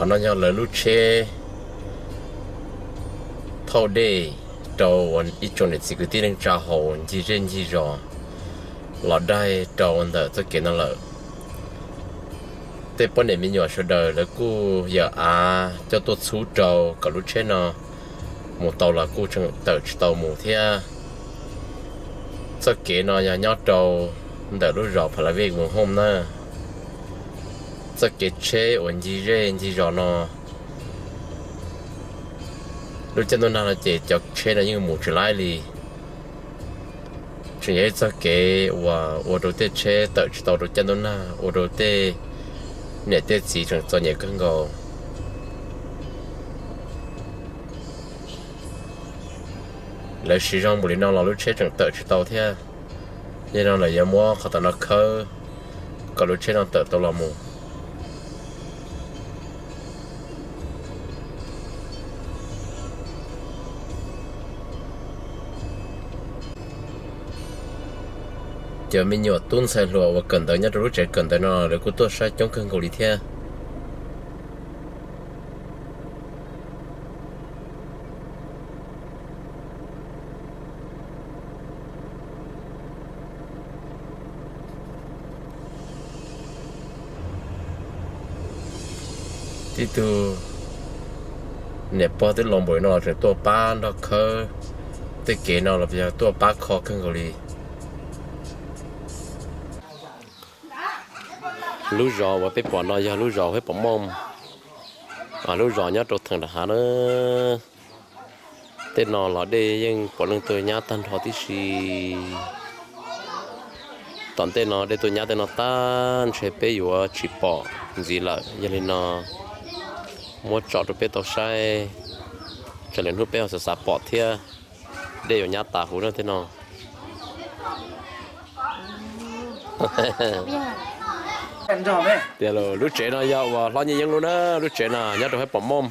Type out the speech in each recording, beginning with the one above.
Qhov no yog lawv lub tsheb thauj dej rau ib tsoom niam txiv kwv tij neej tsa hauv ncig zej ncig zos los daig rau ntawm txoj kev no lawm. Tej poj niam me nyuam sawv daws lawv kuj yawm av coj tuaj txhub rau kom lub tsheb no mus tau los kuj tseem tawm tsis tau mus thiab. Txoj kev no yog nyob rau ntawm lub zos Phalavej mus Hooj na. Txoj kev tsheb uas ncig zej ncig zos no, lub caij ntuj nag no ces cov tsheb no yeej mus tsis laib li. Tseem yog ib txoj kev uas ua rau tej tsheb tawm tsis tau rau caij ntuj nag, ua rau tej niam tej txiv tseem txom nyem kawg nkaus. Lawv siv zog npaum li no los lub tsheb tseem tawm tsis tau thiab. Yog no lawv yuav muab qhov tom no khawb kom lub tsheb no tawm tau los mus. Cov me nyuam tub ntxhais hluas uas kawm ntawv nyob rau lub tsev kawm ntawv no lawv kuj tuaj saib coob kawg nkaus li thiab. Tib tug niam pog twb laus npaum li no los tseem tuaj pab nrog khawb tej kev no los yog tuaj pab kho kawg nkaus li. Lub zos uas peb pom no yog lub zos Huab Pom Mooj, lub zos nyob rau theem nram hav na. Tej no los dej yeej puav leej tuaj nyab tag nrho tib si. Tom ntej no dej tuaj nyab tej no tag ntshe peb yuav tsis pom ntxiv lawm. Yog li no muab tso rau peb tau saib, tsam lwm hnub peb ho xav xav pom thiab. Dej yuav nyab tas huv na tej no. Tias lub tsev no yog uas hlob Nyiaj Yeeb lub na, lub tsev no nyob rau Huab Pom Mooj.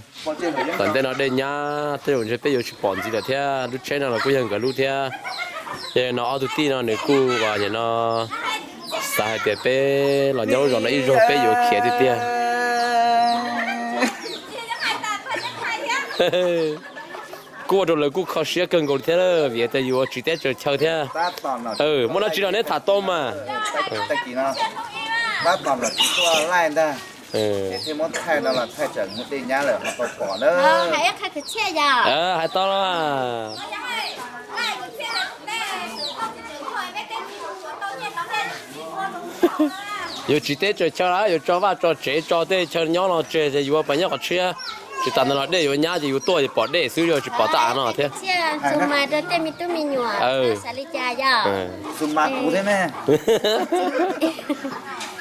Tom ntej no dej nyab tej zaum ntshe peb yuav tsis pom ntxiv lawm thiab. Lub tsheb no los kuj yog nkawd lub thiab. Yog li no ob tug tij no nws kuj nim no xav hais tias peb los nyob lub zos no ib zaug peb yuav khiav tiag tiag. Kuj ua rau lawv kuj kho siab kawg nkaus li thiab vim tias yus ua tsiv teb tsaws chaw thiab. Muaj dab tsi los neb tham tau mas. Hais tau los. Yuav tsiv teb tsaws chaw lawm, yuav tso vaj tso tsev tso tej chaw nyob no tseg ces yuav pas nyob qhov tshiab. Tsis tas ntawd los dej yuav nyab ces yus tuaj pom dej xwb yuav tsis pom tab av no thiab.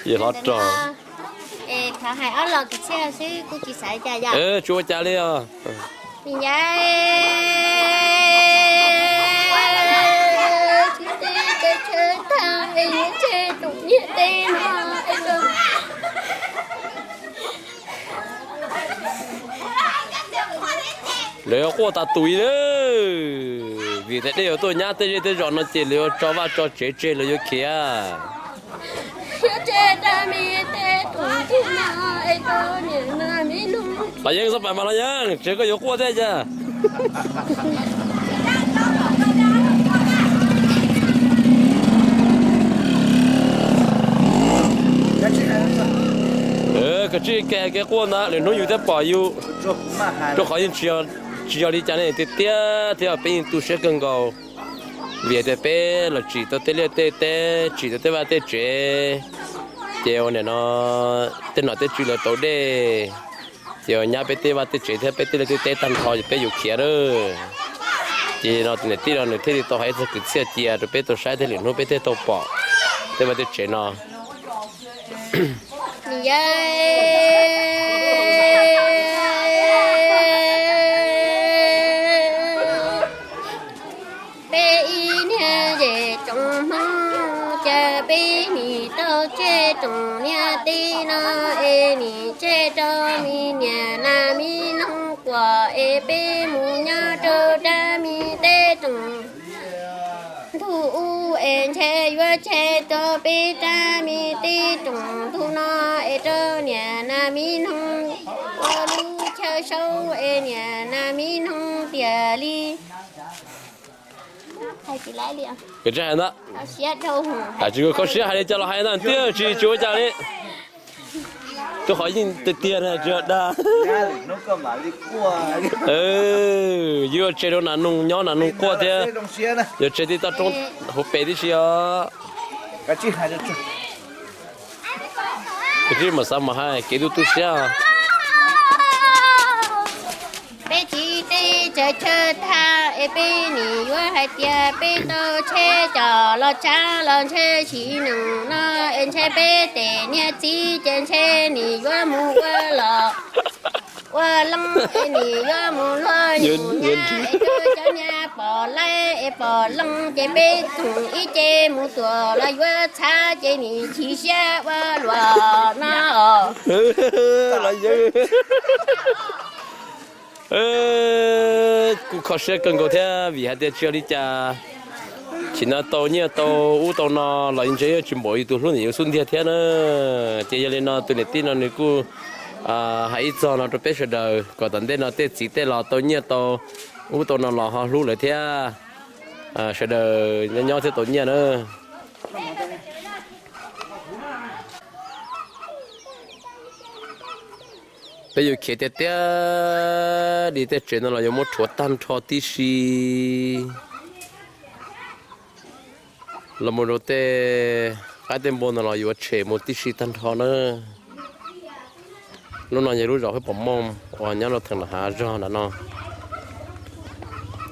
Yog hlob rog. Tsis ua cas li os. Lawv yuav quaj tas tus li lawm, vim tias dej yuav tuaj nyab tej zej tej zos no ces lawv yuav tso vaj tso tsev tseg lawv yuav khiav. Los Yeeb, txhob pais mas Los Yeeb, tsev koj yuav quaj thiab cas. Kav tsij kev quaj ntawd lwm hnub yus thiaj pom yus. Rau qhov yeej tsis yog li cas ne, tiag tiag thiab peb yeej tu siab kawg nkaus. Vim tias peb los tsim tau tej liaj tej teb, tsim tau tej vaj tej tsev, ces ua nim no tej nom tej tswv lawv tau dej, ces ua nyab peb tej vaj tej tsev thiab peb tej liaj tej teb tag nrho ces peb yuav khiav lawm. Ces no niam tij no nws thiaj li tau hais ib txog kwv txhiaj cia rau peb tau saib thiab lwm hnub peb thiaj tau pom tej vaj tej tsev no. Peb ib niag yim tsoom Hmoob, cas peb nim tau tseg tsoom niag tij no, es nim tseg rau me niam nas me noog kuam, es peb mus nyob rau dab me teb tsoom ntug ub, es ntshe yuav tseg rau peb dab me teb tsoom ntug no, es rau niam nas me noog ua Saub es niam nas mi noog tiag li. Koj tsis hais ntag. Tsis kho siab hais li cas los hais ntag, tiag tsis tsis ua cas li. Twb qhov yeej tiag tiag na, tsis dag. Yuav tseg rau nas noog nyob nas noog quaj thiab. Yuav tseg tib toj roob hauv pes tib si os. Koj tsis mam xav mas hais kev tu tu siab. Peb tsis tej tsaws chaw tag es peb nim yuav hais tias peb tau tsheb coj los tshab los ntshe tsis nws no es ntshe peb tej niag txiv ces ntshe nim yuav mus ua los ua leej es nim yuav mus luag nyuj nyab es rau cov nyab pom laib es pom leej ces peb txoom ib ce mus tuam los yuav txhav ces nim chim siab ua luam no os. Kuj kho siab kawg nkaus thiab vim hais tias tsis ua li cas. Tsim no tau nyiaj tau ub tau no los ntshe yeej tsis npaum li tus hlub niam yus xub ntiag thiab na. Ces yog li no tus niam tij no nws kuj hais ib txog no rau peb sawv daws kom tom ntej no tej txiv tej los tau nyiaj tau ub tau no los ho hlub lawv thiab. Sawv daws nyob nyob thiab tau nyiaj na. Peb yuav khiav tiag tiag li, tej tsev no los yuav muab rhuav tag nrho tib si. Los mus rau tej qaib tej npua no los yuav tshem mus tib si tag nrho na. Lub no yog lub zos Huab Pos Mooj uas nyob rau theem los hav zog ntawm no.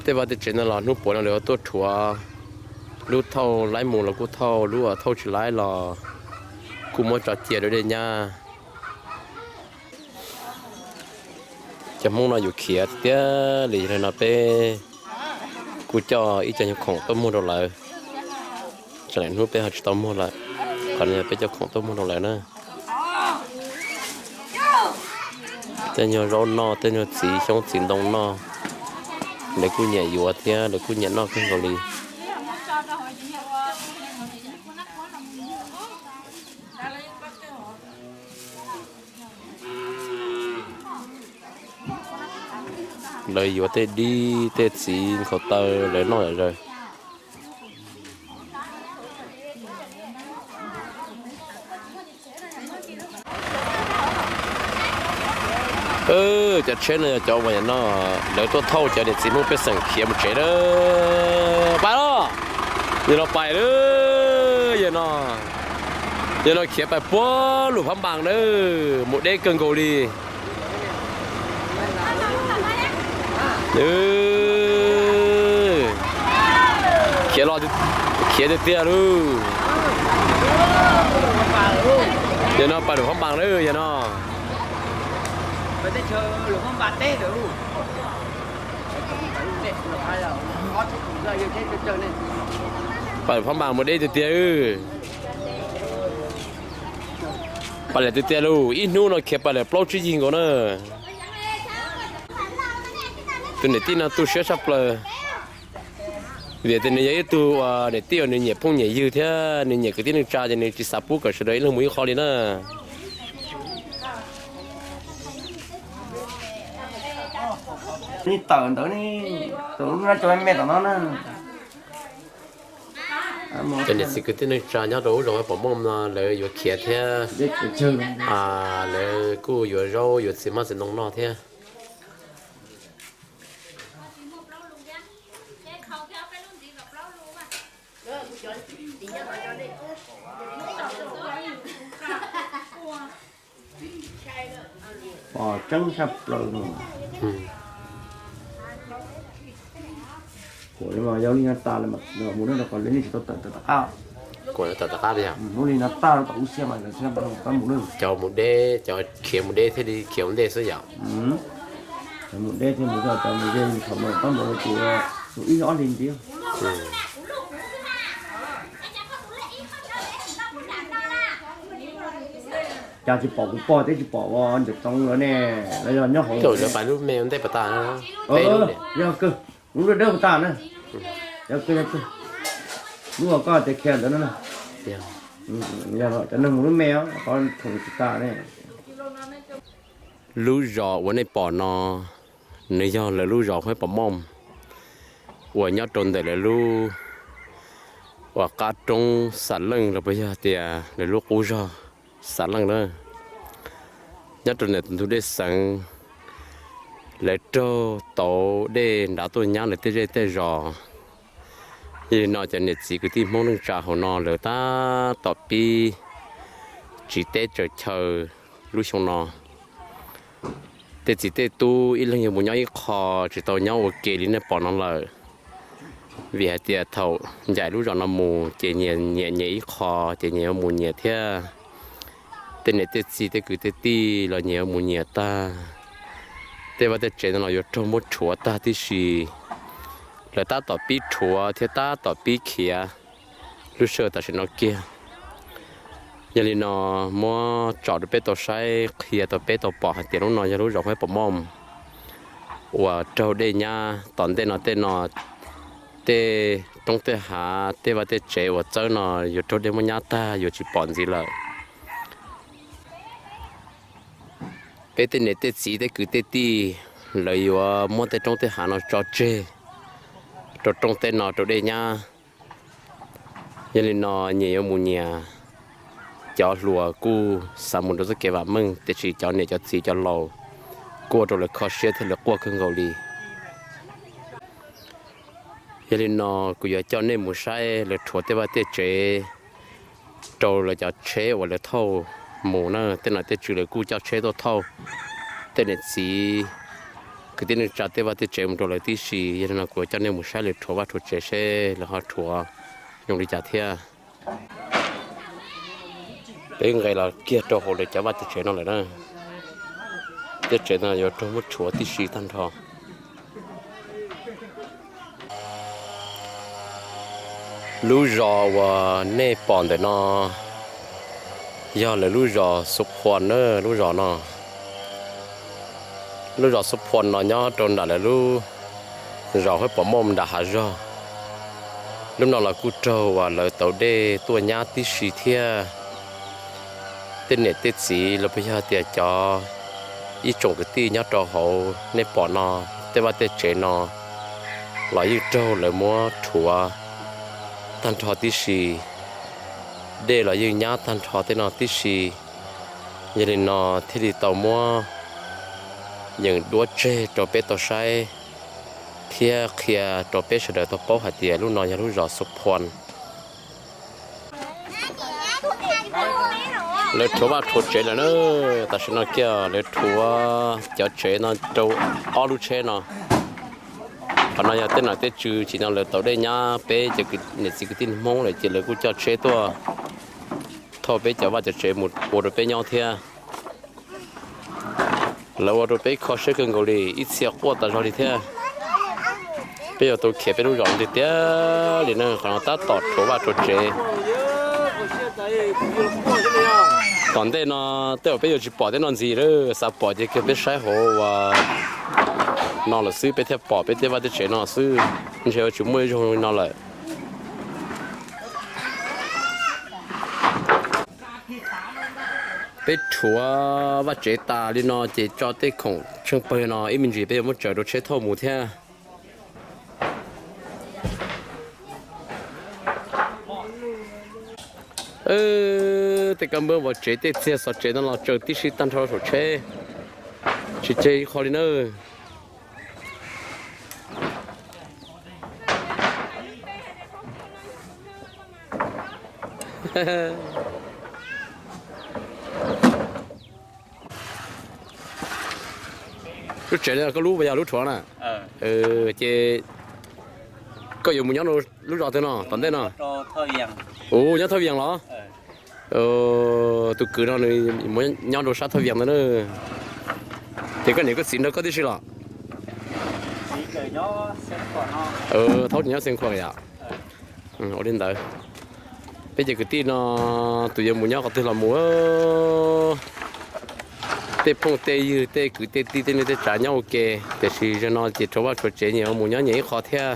Tej vaj tej tsev no los hnub puav no lawv tuaj rhuav, lub thauj laib mus los kuj thauj, lub thauj tsis laib los kuj muab tso cia rau dej nyab. Cov Hmoob no yuav khiav tiag li, yog li no peb kuj coj ib co nyuag khoom tuaj muag rau lawv. Tsam lawm hnub peb ho tsis tau muag lawm, qhov no yog peb cov khoom tuaj muag rau lawv na. Tej nyuag zaub noj, tej nyuag txiv xyoob txiv ntoo noj, lawv kuj nyiam yuav thiab lawv kuj nyiam noj kawg nkaus li. Lawv yuav tej dib tej txiv nkhaus taw lawv noj lawm zaws. Cov tsheb no yog cov uas no lawv tuaj thauj cov niam txiv Hmoob pej xeem khiav mus tsev na. Pais los, yog no pais lawm, yog no, yog no khiav pais puag Luam Phab Npas na, mus deb kawg nkaus li. Khiav los, khiav tiag tiag lauj. Yog no pais Luam Phab Npas lawm yog no. Pais Luam Phab Npas mus deb tiag tiag. Pais lawm tiag tiag lauj, ib hnub no khiav pais lawm plaub tsib yig nkaus na. Tus niam tij no tu siab tshaj plaws, vim tias nws yog ib tug niam tij uas nws nyiam phooj nyiam ywg thiab nws nyiam kwv tij neej tsa ces nws tsis xav pub kom sawv daws ib leeg mus ib qho li na. Tawm ntawd ne, tus lub no cov me tom no na. Cov niam txiv kwv tij neej tsa nyob rau lub zos Pom Mooj no lawv yuav khiav thiab. Lawv kuj yuav zaub yuav txiv hmab txiv ntoo noj thiab. Pom tseeb tshaj plaws no. Kuv yog li no tas lawm mas mus no rau qhov lawv yeej tsis tau tawm tom qab. Kuv tawm tom qab li yog mus li no tas rau tom ub xiab mas lawv thiaj tau mus no. Cov mus deb, cov khiav mus deb thiaj li khiav ua ntej xwb yom. Cov mus deb thiaj mus txog, cov mus ze thaum no tab npaum no ces tus ib ob hlis ntiag. Cas tsis pom kuv pog thiab tsis pom ua ntawm tsoov lawm ne, los yog nyob hauv. Lawv pais lub me ua ntej pas tas. Yog kawg, lub dawb dawb pas tas na. Yog kawg, yog kawg. Lub uas koj tias khiav ntawd no na. Yog cov neeg mus lub me os, qhov khoom tsis tas ne. Lub zos uas nej pom no, nws yog lawv lub zos Huab Pov Mooj uas nyob rau ntawm lawv lub uas qab roob Xam Leej los puas yog tias lawv lub qub zog Xam Leej na. Nyob rau ntawm tus ntug dej Xeev, lawv raug tauv dej nrad tuaj nyab lawv tej zej tej zos. Yog li no cov niam txiv kwv tij Hmoob neej tsa hauv no lawv tab tom pib tsiv teb tsaws chaw lub xyoo no. Tej txiv tej tub ib leeg yuav mus nyob ib qho, tsis tau nyob ua ke li nej pom no lawm. Vim hais tias thaum ncaim lub zos no mus ces nyias nyiam nyias ib qho ces nyias yuav mus nyias thiab. Tej niam tej txiv tej kwv tej tij los nyias yuav mus nyias tag. Tej vaj tej tsev no los yuav raug muab rhuav tag tib si. Lawv tab tom pib rhuav thiab tab tom pib khiav lub sij hawm tam sim no kiag. Yog li no muab tsom rau peb tau saib qhia rau peb tau pom hais tias lub no yog lub zos Huab Pov Mooj uas raug dej nyab tom ntej no tej no, tej roob tej hav tej vaj tej tsev uas txawb no yuav raug dej muab nyab tag yuav tsis pom ntxiv lawm. Peb tej niam tej txiv tej kwv tej tij lawv yuav muab tej roob tej hav no tso tseg rau rooj teb no rau dej nyab. Yog li no nyias yuav mus nyias, cov hluas kuj xav mus rau txoj kev vam meej tiam sis cov niam cov txiv cov laus kuj ua rau lawv kho siab thiab lawv quaj kawg nkaus li. Yog li no kuv yuav coj nej mus saib lawv rhuav tej vaj tej tsev rau lawv cov tsheb uas lawv thauj mus na. Tej nom tej tswv lawv kuj coj tsheb tuaj thauj tej niam txiv kwv tij neej tsa tej vaj tej tsev mus rau lawv tib si. Yog li no kuv yuav coj nej mus saib lawv rhuav vaj rhuav tsev seb lawv ho rhuav zoo li cas thiab. Peb nqes los kiag rau hauv lawv cov vaj cov tsev no lawm na. Tej tsev no yuav raug muab rhuav tib si tag nrho. Lub zos uas nej pom ntawm no yog lawv lub zos Xub Phuam na, lub zos no. Lub zos Xub Phuam no nyob rau nram lawv lub zos Huab Pov Mooj nram hav zog. Lub no los kuj raug uas lawv tauv dej tuaj nyab tib si thiab. Tej niam tej txiv los puas yog tias cov ib tsoom kwv tij nyob rau hauv nej pom no, tej vaj tej tsev no los yeej raug lawv muab rhuav tag nrho tib si. Dej los yeej nyab tag nrho tej no tib si. Yog li no thiaj li tau muab yeem duab tseg rau peb tau saib thiab qhia rau peb sawv daws tau paub hais tias lub no yog lub zos Xub Phuam. Lawv rhuav vaj rhuav tsev lawm na. Tam sim no kiag lawv rhuav cov tsev no rau ob lub tsheb no. Qhov no yog tej nom tej tswv, tsim no lawv tauv dej nyab peb cov niam txiv kwv tij Hmoob lawm ces lawv kuj coj tsheb tuaj thauj peb cov vaj cov tsev mus ua rau peb nyob thiab. Lawv ua rau peb kho siab kawg nkaus li, ib txhia quaj tas zog li thiab. Peb yuav tau khiav peb lub zos tiag tiag li na, qhov no tab tom rhuav vaj rhuav tsev. Tom ntej no tej zaum peb yuav tsis pom tej no ntxiv lawm, xav pom ces kiag peb saib hauv uas no lawm xwb peb thiaj pom peb tej vaj tej tsev no xwb, ntshe yuav tsis muaj ib zaug li no lawm. Peb rhuav vaj tsev tas li no ces tso tej khoom tsheej pawg no ib me ntsis peb yuav muab tsaws rau tsheb thauj mus thiab. Tej kab npab vov tsev tej txiag xov tsev no los tsaws tib si tag nrho saum tsheb, tsis tseg ib qho li na. Lub tsev no koj lub puas yog lub rhuav na? Ces koj yuav mus nyob lub zos twg no tom ntej no? Ua nyob Thaj Vias los? Tus kwv no nws mus nyob rau sab Thaj Vias ntawd na. Ces koj niam koj txiv nrog koj tib si los? Thaub tsis nyob Xeev Khuam yom? Ua li ntawd, peb cov kwv tij no tus yuav mus nyob qhov twg los mus. Tej phooj tej ywg tej kwv tej tij tej neej tej tsav nyob ua ke, tiam sis zaum no ces rhuav vaj rhuav tsev nyias mus nyob nyias ib qho thiab.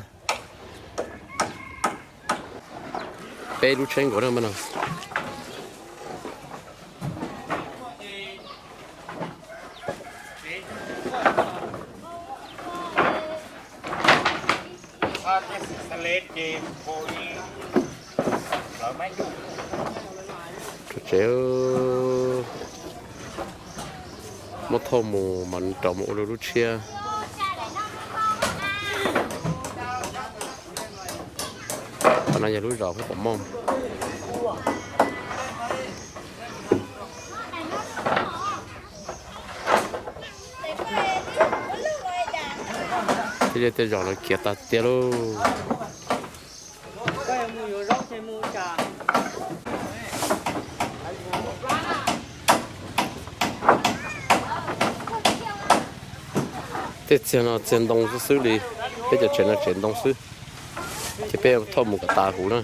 Peb lub tsheb nkaus na no. Tsev, muab thauj mus mas rau mus ua lub lub tshiab. Qhov no yog lub zos Hub Pom Moj. Tej liaj tej zos lawv khiav tag tiag lauj. Tej txiag no txiag ntoo xwb xwb li, peb cov tsev no tsev ntoo xwb, ces peb thauj mus kom tas huv na.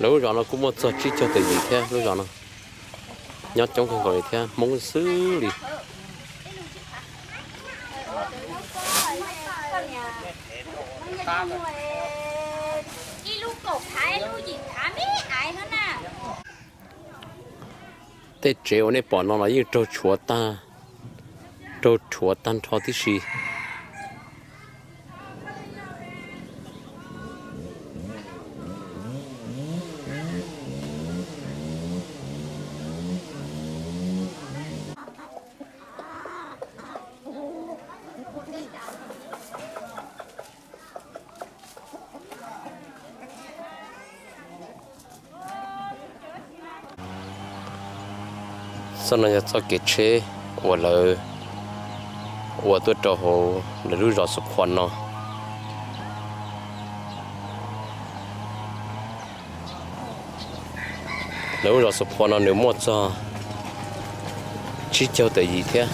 Lawv lub zos no kuj muaj txog tsib caug tawm yim thiab, lub zos no nyob coob kawg nkaus li thiab, Hmoob xwb li. Tej tsev uas nej pom no los yeej raug tshuav tag, raug tshuav tag nrho tib si. Txoj no yog txoj kev tsheb uas lawv ua tuaj rau hauv lawv lub zos Xus Phuas no. Lawv lub zos Xus Phuas no nws muaj txog tsib caug tawm yim thiab.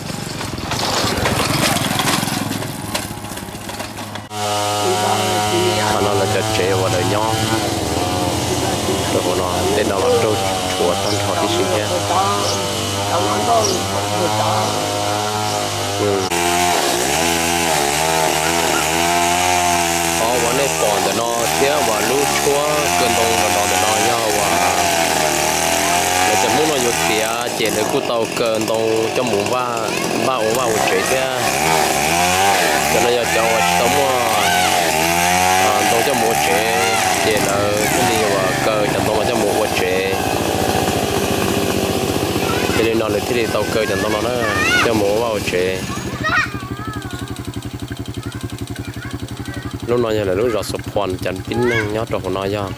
Qhov no lawv cov tsev uas lawv nyob rau hauv no, tej no los raug tshuav tag nrho tib si thiab. Qhov uas nej pom ntawm no thiab uas lub tshuab kaw ntoo los no ntawm no yog uas lawv cov Hmoob no yuav khiav ces lawv kuj tau kaw ntoo coj mus vaj, vaj ua vaj ua tsev thiab. Cov no yog cov uas tsis tau muaj ntoo coj mus ua tsev, ces lawv thiaj li uas kaw cov ntoo no coj mus ua tsev. Yog li no lawv thiaj li tau kaw cov ntoo no na, coj mus ua vaj ua tsev. Lub no yog lawv lub zos Xus Phuas, cov tib neeg nyob rau hauv no yog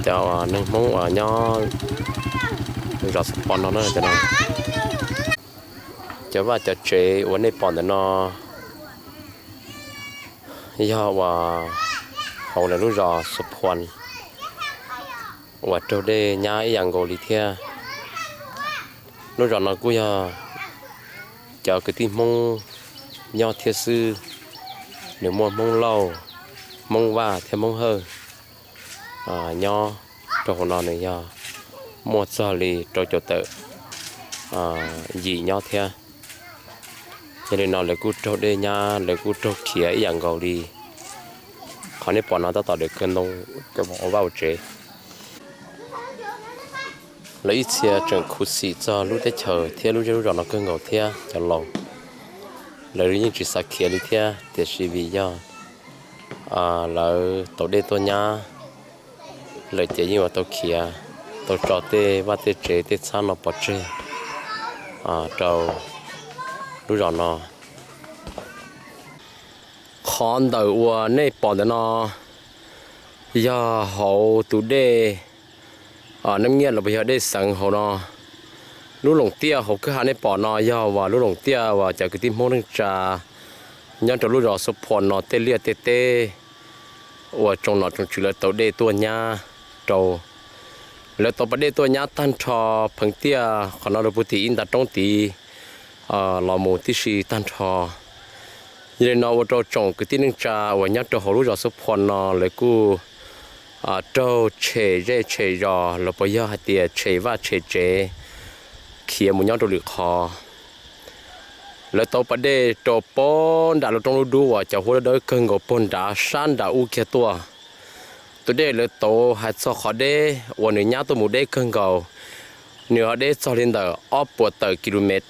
cov neeg Hmoob uas nyob zos Xus Phuas no na. Cov vaj cov tsev uas nej pom ntawm no yog uas hauv lawv lub zos Xus Phuas uas raug dej nyab ib yam nkaus li thiab. Lub zos no kuj yog cov kwv tij Hmoob nyob thiab xwb. Nws muaj Hmoob Lauj, Hmoob Vaj thiab Hmoob Hawj nyob rau hauv no, nws yog muaj txog li rau caum tawm yim nyob thiab. Yog li no lawv kuj raug dej nyab, lawv kuj raug khiav ib yam nkaus li qhov nej pom no, tab tom lawv kaw ntoo coj mus ua vaj ua tsev. Lawv ib txhia tseem khuv xim txog lub teb chaws thiab lub zej lub zos no kawg nkaus thiab cov laus. Lawv yeej tsis xav khiav li thiab, tiam sis vim yog lawv tau dej tuaj nyab lawm ces yeej yuav tau khiav, tau tso tej vaj tej tsev tej txhab no pov tseg rau lub zos no. Qhov ntawm uas nej pom ntawm no yog hauv tus dej Neeb Nyiaj los puas yog dej xeev hauv no. Lub loos tiaj hauv kwj ha nej pom no yog uas lub loos tiaj uas cov kwv tij Hmoob neej tsa nyob rau lub zos Xub Phuas no tej liaj tej teb uas tsoo nom tsoo tswv lawv tau dej tuaj nyab rau. Lawv tau pas dej tuaj nyab tag nrho pheev tiaj qhov no rau puag tim ib nta roob tid los mus tib si tag nrho. Yog li no ua rau tsoom kwv tij neej tsa uas nyob rau hauv lub zos Xub Phuas no lawv kuj raug tshem zej tshem zos los puas yog hais tias tshem vaj tshem tsev khiav mus nyob rau lwm qhov. Lawv tau pas dej rau puag nram lub roob lub dub uas cov huab dawb dawb kawg nkaus puag nrad sab nram ub kiag tuaj. Tus dej lawv tau hais txog qhov deb uas nws nyab tuaj mus deb kawg nkaus, Nws ho deb txog li ntawm ob puas tawm kilumev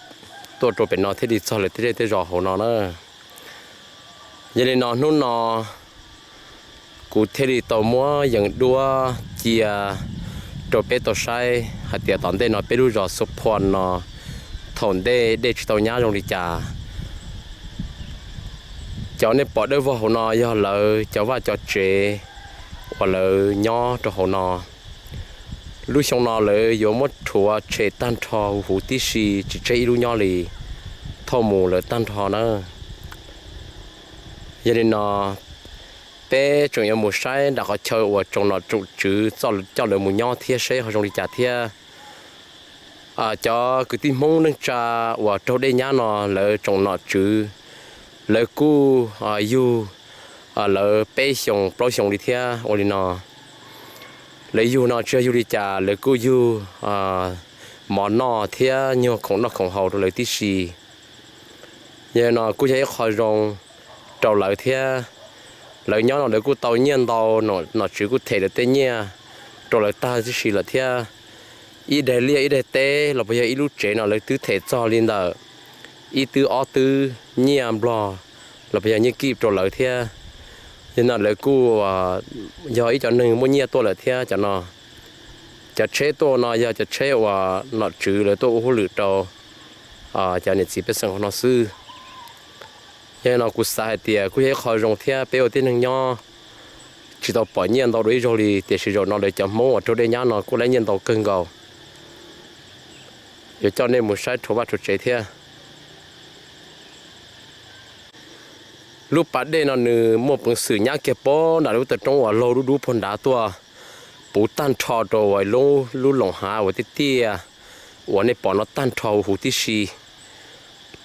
tuaj rau pem no thiaj li txog lawv tej zej tej zos hauv no na. Yog li no hnub no kuv thiaj li tau muab yees duab cia rau peb tau saib hais tias tom ntej no peb lub zos Xua Phua no thaum ntej dej tsis tau nyab zoo li cas. Cov nej pom dawb vog hauv no yog lawv cov vaj cov tsev uas lawv nyob rau hauv no. Lub xyoo no lawv yuav muab rhuav tshem tag nrho huv huv tib si, tsis tseg ib lub nyob li, thauj mus lawm tag nrho na. Yog li no peb tseem yuav mus saib nram qhov chaw uas tsoom nom tsoom tswv coj lawv mus nyob thiab seb ho zoo li cas thiab. Cov kwv tij Hmoob neej tsa uas raug dej nyab no lawv tsoom nom tswv, lawv kuj yug lawv peb xyoos plaub xyoos li thiab ua li no. Lawv yug no tsis yog yug li cas, lawv kuj yug mov noj thiab nyuag khoom noj khoom haus rau lawv tib si. Yog li no kuj yog ib qho zoo rau lawv thiab. Lawv nyob no lawv kuj tau nyiaj ntau, nom tswv kuj them lawv tej nyiaj rau lawv tag tib si lawm thiab. Ib daig liaj ib daig teb los puas yog ib lub tsev no lawv twb them txog li ntawm ib twb ob twb nyiaj nplog los puas yog nyiaj kib rau lawv thiab. Yog no lawv kuj yog ib cov neeg muaj nyiaj tuaj lawm thiab cov no. Cov tsheb tuaj no yog cov tsheb uas nom tswv lawv tuaj ua hauj lwm rau cov niam txiv pej xeem hauv no xwb. Yog no kuv xav hais tias kuj yog ib qho zoo thiab, peb ua tib neeg nyob tsis tau pom nyiaj ntau dua ib zaug li, tiam sis zaum no lawv cov Hmoob uas raug dej nyab no kuj laib nyiaj ntau kawg nkaus. Yuav coj nej mus saib rhuav vaj rhuav tsev thiab. Lub pas dej no nws muaj peev xwm nyab kiag pab nram lub taw roob uas laug dub dub puag nrad tuaj puv tag nrho rau uas lub, lub loos hav uas tiaj tiaj uas nej pom no tag nrho huv huv tib si,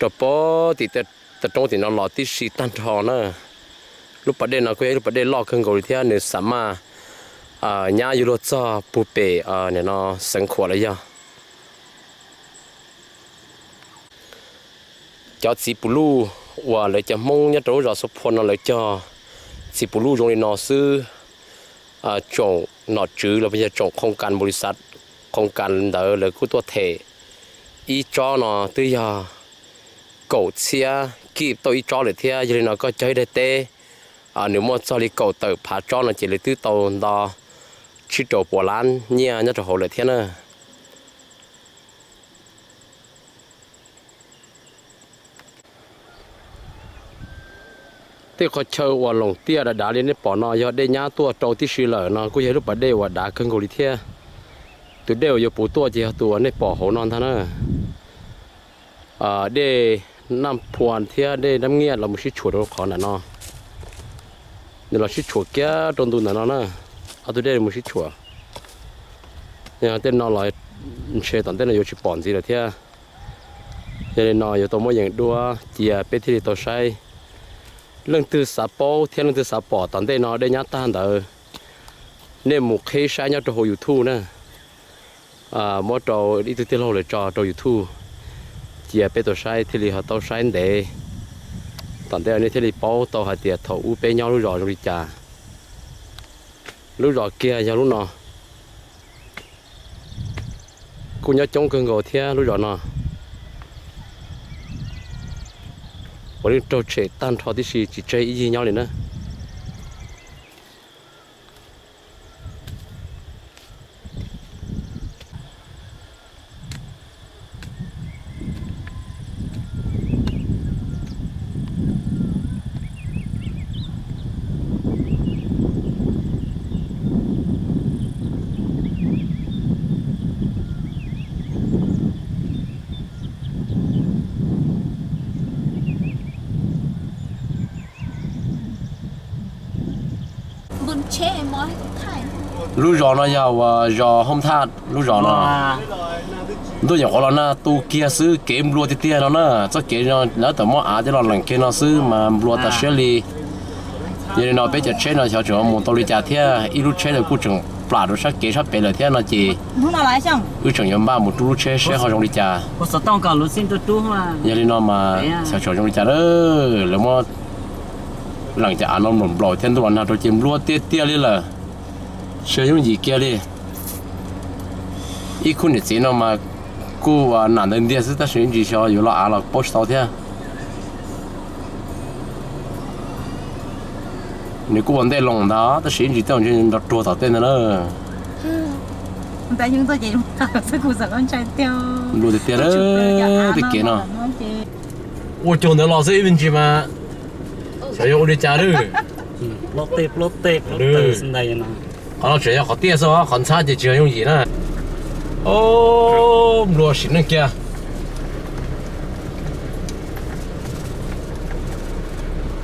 rau pab tim taw roob tim no los tib si tag nrho na. Lub pas dej no kuj yog ib lub pas dej loj kawg nkaus li thiab nws xam maj nyab yuav luag txog puag pem no xeev khuam los yog. Cov txiv pum luj uas lawv cov Hmoob nyob rau lub zos Xua Phua no lawv cog txiv pum luj zoo li no xwb. Tsoom nom tswv los yog tsoom khoos kas npaum li xav khoos kas ntawd lawv kuj tuaj them. Ib tsob no twb yog kaum txhiab kib tauj ib tsob lawm thiab. Yog li no koj cog ib daig teb nws muaj txog li kaum tawm phav tsob no ces lawv twb tau nto tsib rau puas lab nyiaj nyob rau hauv lawm thiab na. Tej qhov chaw uas loos tiaj dav dav li nej pom no yog dej nyab tuaj rau tib si lawm no kuj yog ib lub pas dej uas dav kawg nkaus li thiab. Tus dej uas yuav puv tuaj ces yog tus uas nej pom hauv no ntag na. Dej Naj Phua thiab dej Nab Nyiaj los mus sib tshuam rau qhov ntawm no. Nws los sib tshuam kiag rau ntu ntawm no na. Ob tug dej mus sib tshuam. Yog tej no los ntshe tom ntej no yuav tsis pom ntxiv lawm thiab. Yog li no yuav tau muab yees duab cia peb thiaj li tau saib. Leej twg xav paub thiab leej twg xav pom tom ntej no dej nyab tag ntawd, nej mus qhib saib nyob rau hauv YouTube na. Muab rau ib tug tij laug lawv tso rau YouTube, cia peb tau saib thiaj li ho tau saib ntev. Tom ntej nej thiaj li paub tau hais tias thaum ub peb nyob lub zos zoo li cas. Lub zos kiag yog lub no. Kuj nyob coob kawg nkaus thiab lub zos no. Ua li raug tshem tag nrho tib si tsis tseg ib yig nyob li na. Lub zos no yog uas zos Hooj Thaj lub zos no. Ntuj nyuam qhuav los nag tu kiag xwb, kev nplua tiag tiag no na. Txoj kev no lawv tawm muab av coj los lees kiag no xwb mas nplua tas siab li. Yog li no peb cov tsheb no xyov tseem mus tau li cas thiab, ib lub tsheb lawv kuj tseem plam rau sab kev sab pem lawm thiab no ces wb tseem yuav npaj mus rub lub tsheb seb ho zoo li cas. Yog li no mas xyov tseem zoo li cas, lawv muab lees cov av no nplaum nplaum thiab ntuj los nag rau ces nplua tiag tiag li lawm. Tsis yooj yim kiag li. Ib khub niam txiv no mas kuj nam ntawd ntiag xwb tab sis ib ntsis xyov yuav los av los paub tsis tau thiab. Nws kuj ua ntej loo ntag tab sis ib ntsis tej ntshe nrov ruag tom tej ntag na. Nplua tiag tiag tej kev no. Ua cuag ntawd los xwb ib me ntsis mas xyov yuav ua li cas lawm. Qhov no tseem yog qhov tiaj xwb, qhov ntxhab ces tsis yog yooj yim na. Nplua sim neej kiag.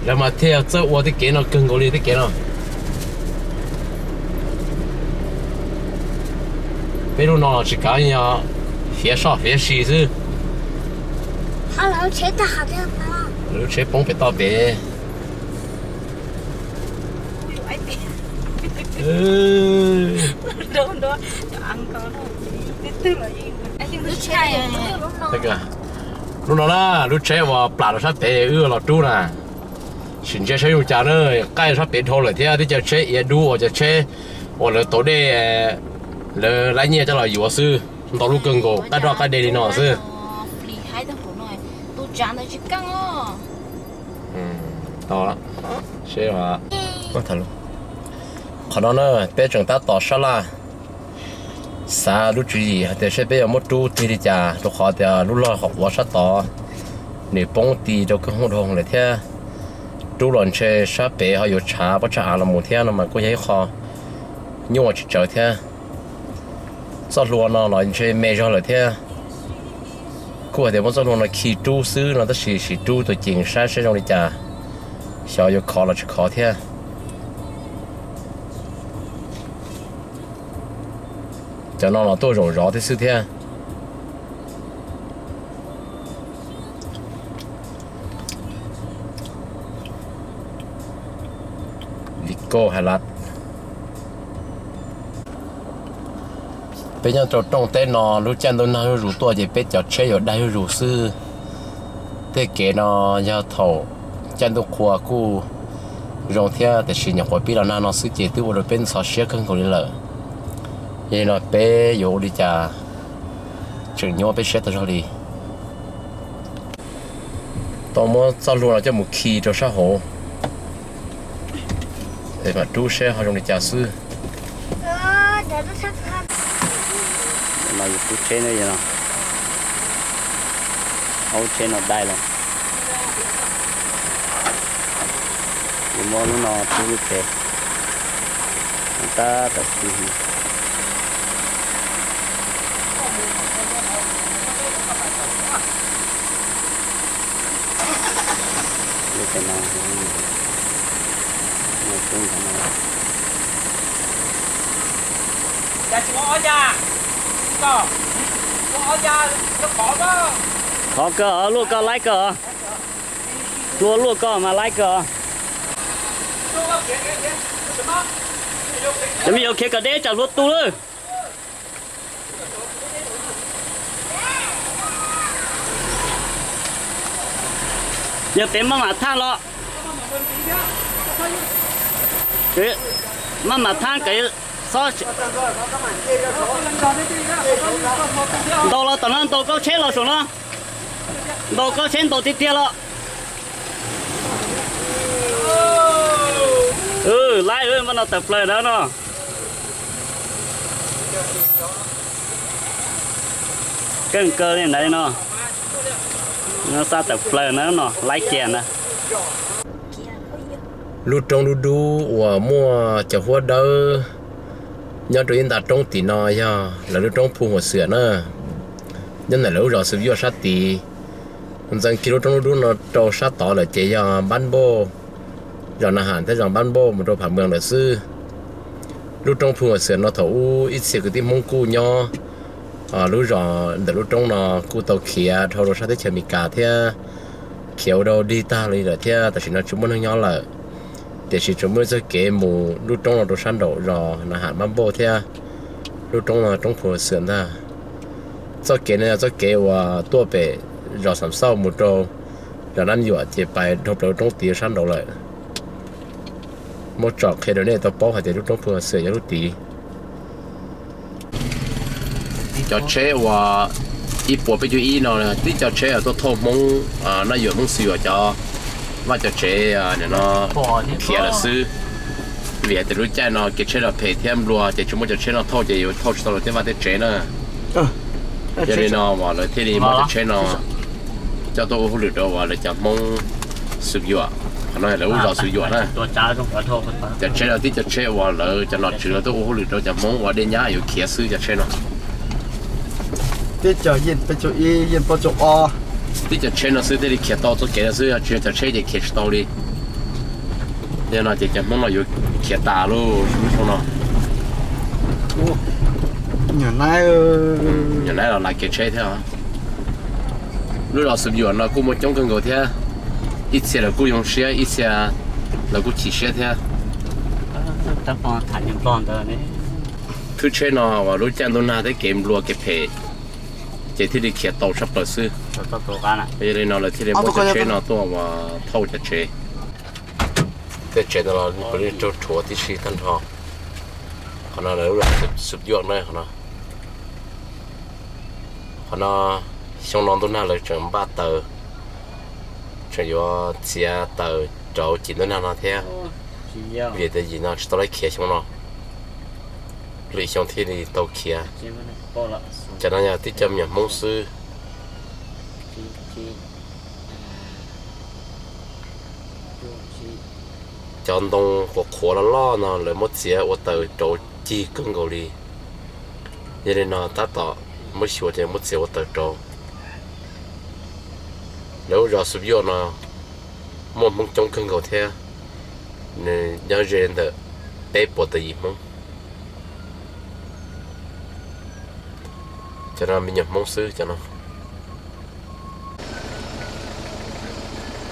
Lawv mas thiaj txawj ua tej kev no kawg nkaus li tej kev no. Peb lub no tsis kav, yog fiav soj fiav si xwb. Lub tsheb poob pem toj pem. Lub no na, lub tsheb uas plam rau sab pem wb los rub na. Sim ntsia saib zoo cas na, qaij sab pem dhau lawm thiab twb cov tsheb iav dub uas cov tsheb uas lawv tau dej, lawv laib nyiaj coj los yuav xwb, ntau lub kawg nkaus qaij roj qaij dej li no xwb. Qhov no na peb tseem tab tom sab laj, xav lub tswv yim hais tias saib peb yuav muab rub tig li cas rau qhov tias lub log qhov quav sab tod nws poob ti rau kwj hoob dhau lawm thiab. Rub los ntshe sab pem ho yuav tshav pob tsag av los mus thiab no mas kuj yog ib qho nyuaj tsis tsawg thiab. Txoj hlua no los ntshe me zog lawm thiab. Kuj hais tias muab txoj hlua no khi rub xwb no tab sis sim rub tus ceem saib saib zoo li cas, xyov yuav khov los tsis khov thiab. Cov no los tuaj zaum zov thiab xwb thiab. Li koj hais lawm. Peb nyob rau rooj teb no lub caij ntuj nag zuj zus tuaj ces peb cov tsheb yuav dag zuj zus xwb. Tej kev no yog thaum caij ntuj qhua kuj zoo thiab tiam sis nyuam qhuav pib los nag no xwb ces twb ua rau peb ntxhov siab kawg nkaus li lawm. Yog li no peb yuav ua li cas tseem nyuaj peb siab tau zog li. Tau muab txoj hlua no coj mus khi rau sab hauv es mam rub seb ho zoo li cas xwb. Aub tsheb no dai lawm. Yuav muab lub no rub lub pem. Tab tom khi. Lub pem no, rub ntawm no. Khov kawg, luaj koj laib kawg. Hlua luaj koj mas laib kawg. Cov me nyuam khiav kom deb tsam hlua tu lawm. Yog pem maj mam thaj los, maj mam thaj, ntaus los tom no, ntaus koj tsheb los saum no, ntaus koj tsheb ntaus tiag tiag los. Laib, maj no tawm plaws ntawd no. Keej kawg li ntawd no. Xa tawm plaws ntawd no, laib kiag ntawd. Lub roob dub dub uas muaj cov huab dawb nyob rau ib nta roob tim no yog lawv lub roob Phu Huam Xwm na. Nyob ntawm lawv lub zos Xwm Yuaj sab tid. Ntxeev kiag lub roob dub dub no rau sab tod lawm ces yog Npab Npauj, zos Na Ham thiab zos Npab Npauj mus rau Pham Mees lawm xwb. Lub roob Phu Huam Xwm no thaum ub ib txhia kwv tij Hmoob kuj nyob lub zos ntawm lub roob no, kuj tau khiav dhau rau sab teb chaws Amelikas thiab khiav ua dog dig tag li lawm thiab tam sim no tsis muaj neeg nyob lawm. Tiam sis tseem muaj ib txoj kev mus lub roob no rau sab nraum zos Na Ham Npab Npauj thiab. Lub roob no roob Phu Huam Xwm ntag. Txoj kev no yog txoj kev uas tuaj pem zos Xam Xauj mus rau zos Nab Yuam ces pais dhau plaws lub roob tid sab nraud lawm. Muab tsom qhia rau nej tau paub hais tias lub roob Phu Huam Xwm yog lub tid. Cov tsheb uas ib puas peb caug ib no, tib cov tsheb uas tuaj thauj Hmoob, Naj Yuam Hmoob Xwm Yuam cov vaj cov tsev no khiav lawm xwb. Vim hais tias lub caij no kev tsheb los phem thiab nplua ces tsis muaj cov tsheb no thauj ces yuav thauj tsis tau lawv tej vaj tej tsev na. Yog li no uas lawv thiaj li muab cov tsheb no coj tuaj ua hauj lwm rau uas lawv cov Hmoob Xwm Yuam, qhov no lawv lub zos Xwm Yuam na. Cov tsheb no tib cov tsheb uas lawv cov nom tswv lawv tuaj ua hauj lwm rau cov Hmoob uas dej nyab yuav khiav xwb cov tsheb no. Tib cov yeej peb caug ib, yeej peb caug ob, tib cov tsheb no xwb thiaj li khiav tau txoj kev no xwb, yog tsis yog cov tsheb ces khiav tsis tau li. Yog no ces cov Hmoob no yuav khiav tas lub xyoo no. Nyuam naib los lais kev tsheb thiab. Lub zos Xwm Yuam no kuj muaj coob kawg nkaus thiab. Ib txhia lawv kuj zoo siab, ib txhia lawv kuj chim siab thiab. Thwb tsheb no uas lub caij ntuj nag thiab kev nplua kev phem ces thiaj li khiav tau tshaj plaws xwb. Yog li no lawv thiaj li muab cov tsheb no tuaj uas thauj cov tsev. Tej tsev no los raug rhuav tib si tag nrho. Qhov no lawv lub zos Xwm Yuam na qhov no. Qhov no xyoo no ntuj nag lawv tseem npaj taws, tseem yuav txiav taws rau cim ntuj nag no thiab. Vim tias yim no tsis tau lawv khiav xyoo no, lwm xyoo thiaj li tau khiav. Cov no yog tib cov me nyuam Hmoob xwb. Cov ntoo qhuav qhuav loj loj no lawv muab txiav ua taws rau cig kawg nkaus li. Yog li no tab tom muab xyuas ces muab txiav ua taws rau. Lawv lub zos Xwm Yuam no muaj Hmoob coob kawg nkaus thiab, nws nyob ze ntawm peb puas tawm yim Hmoob. Cov no me nyuam Hmoob xwb cov no.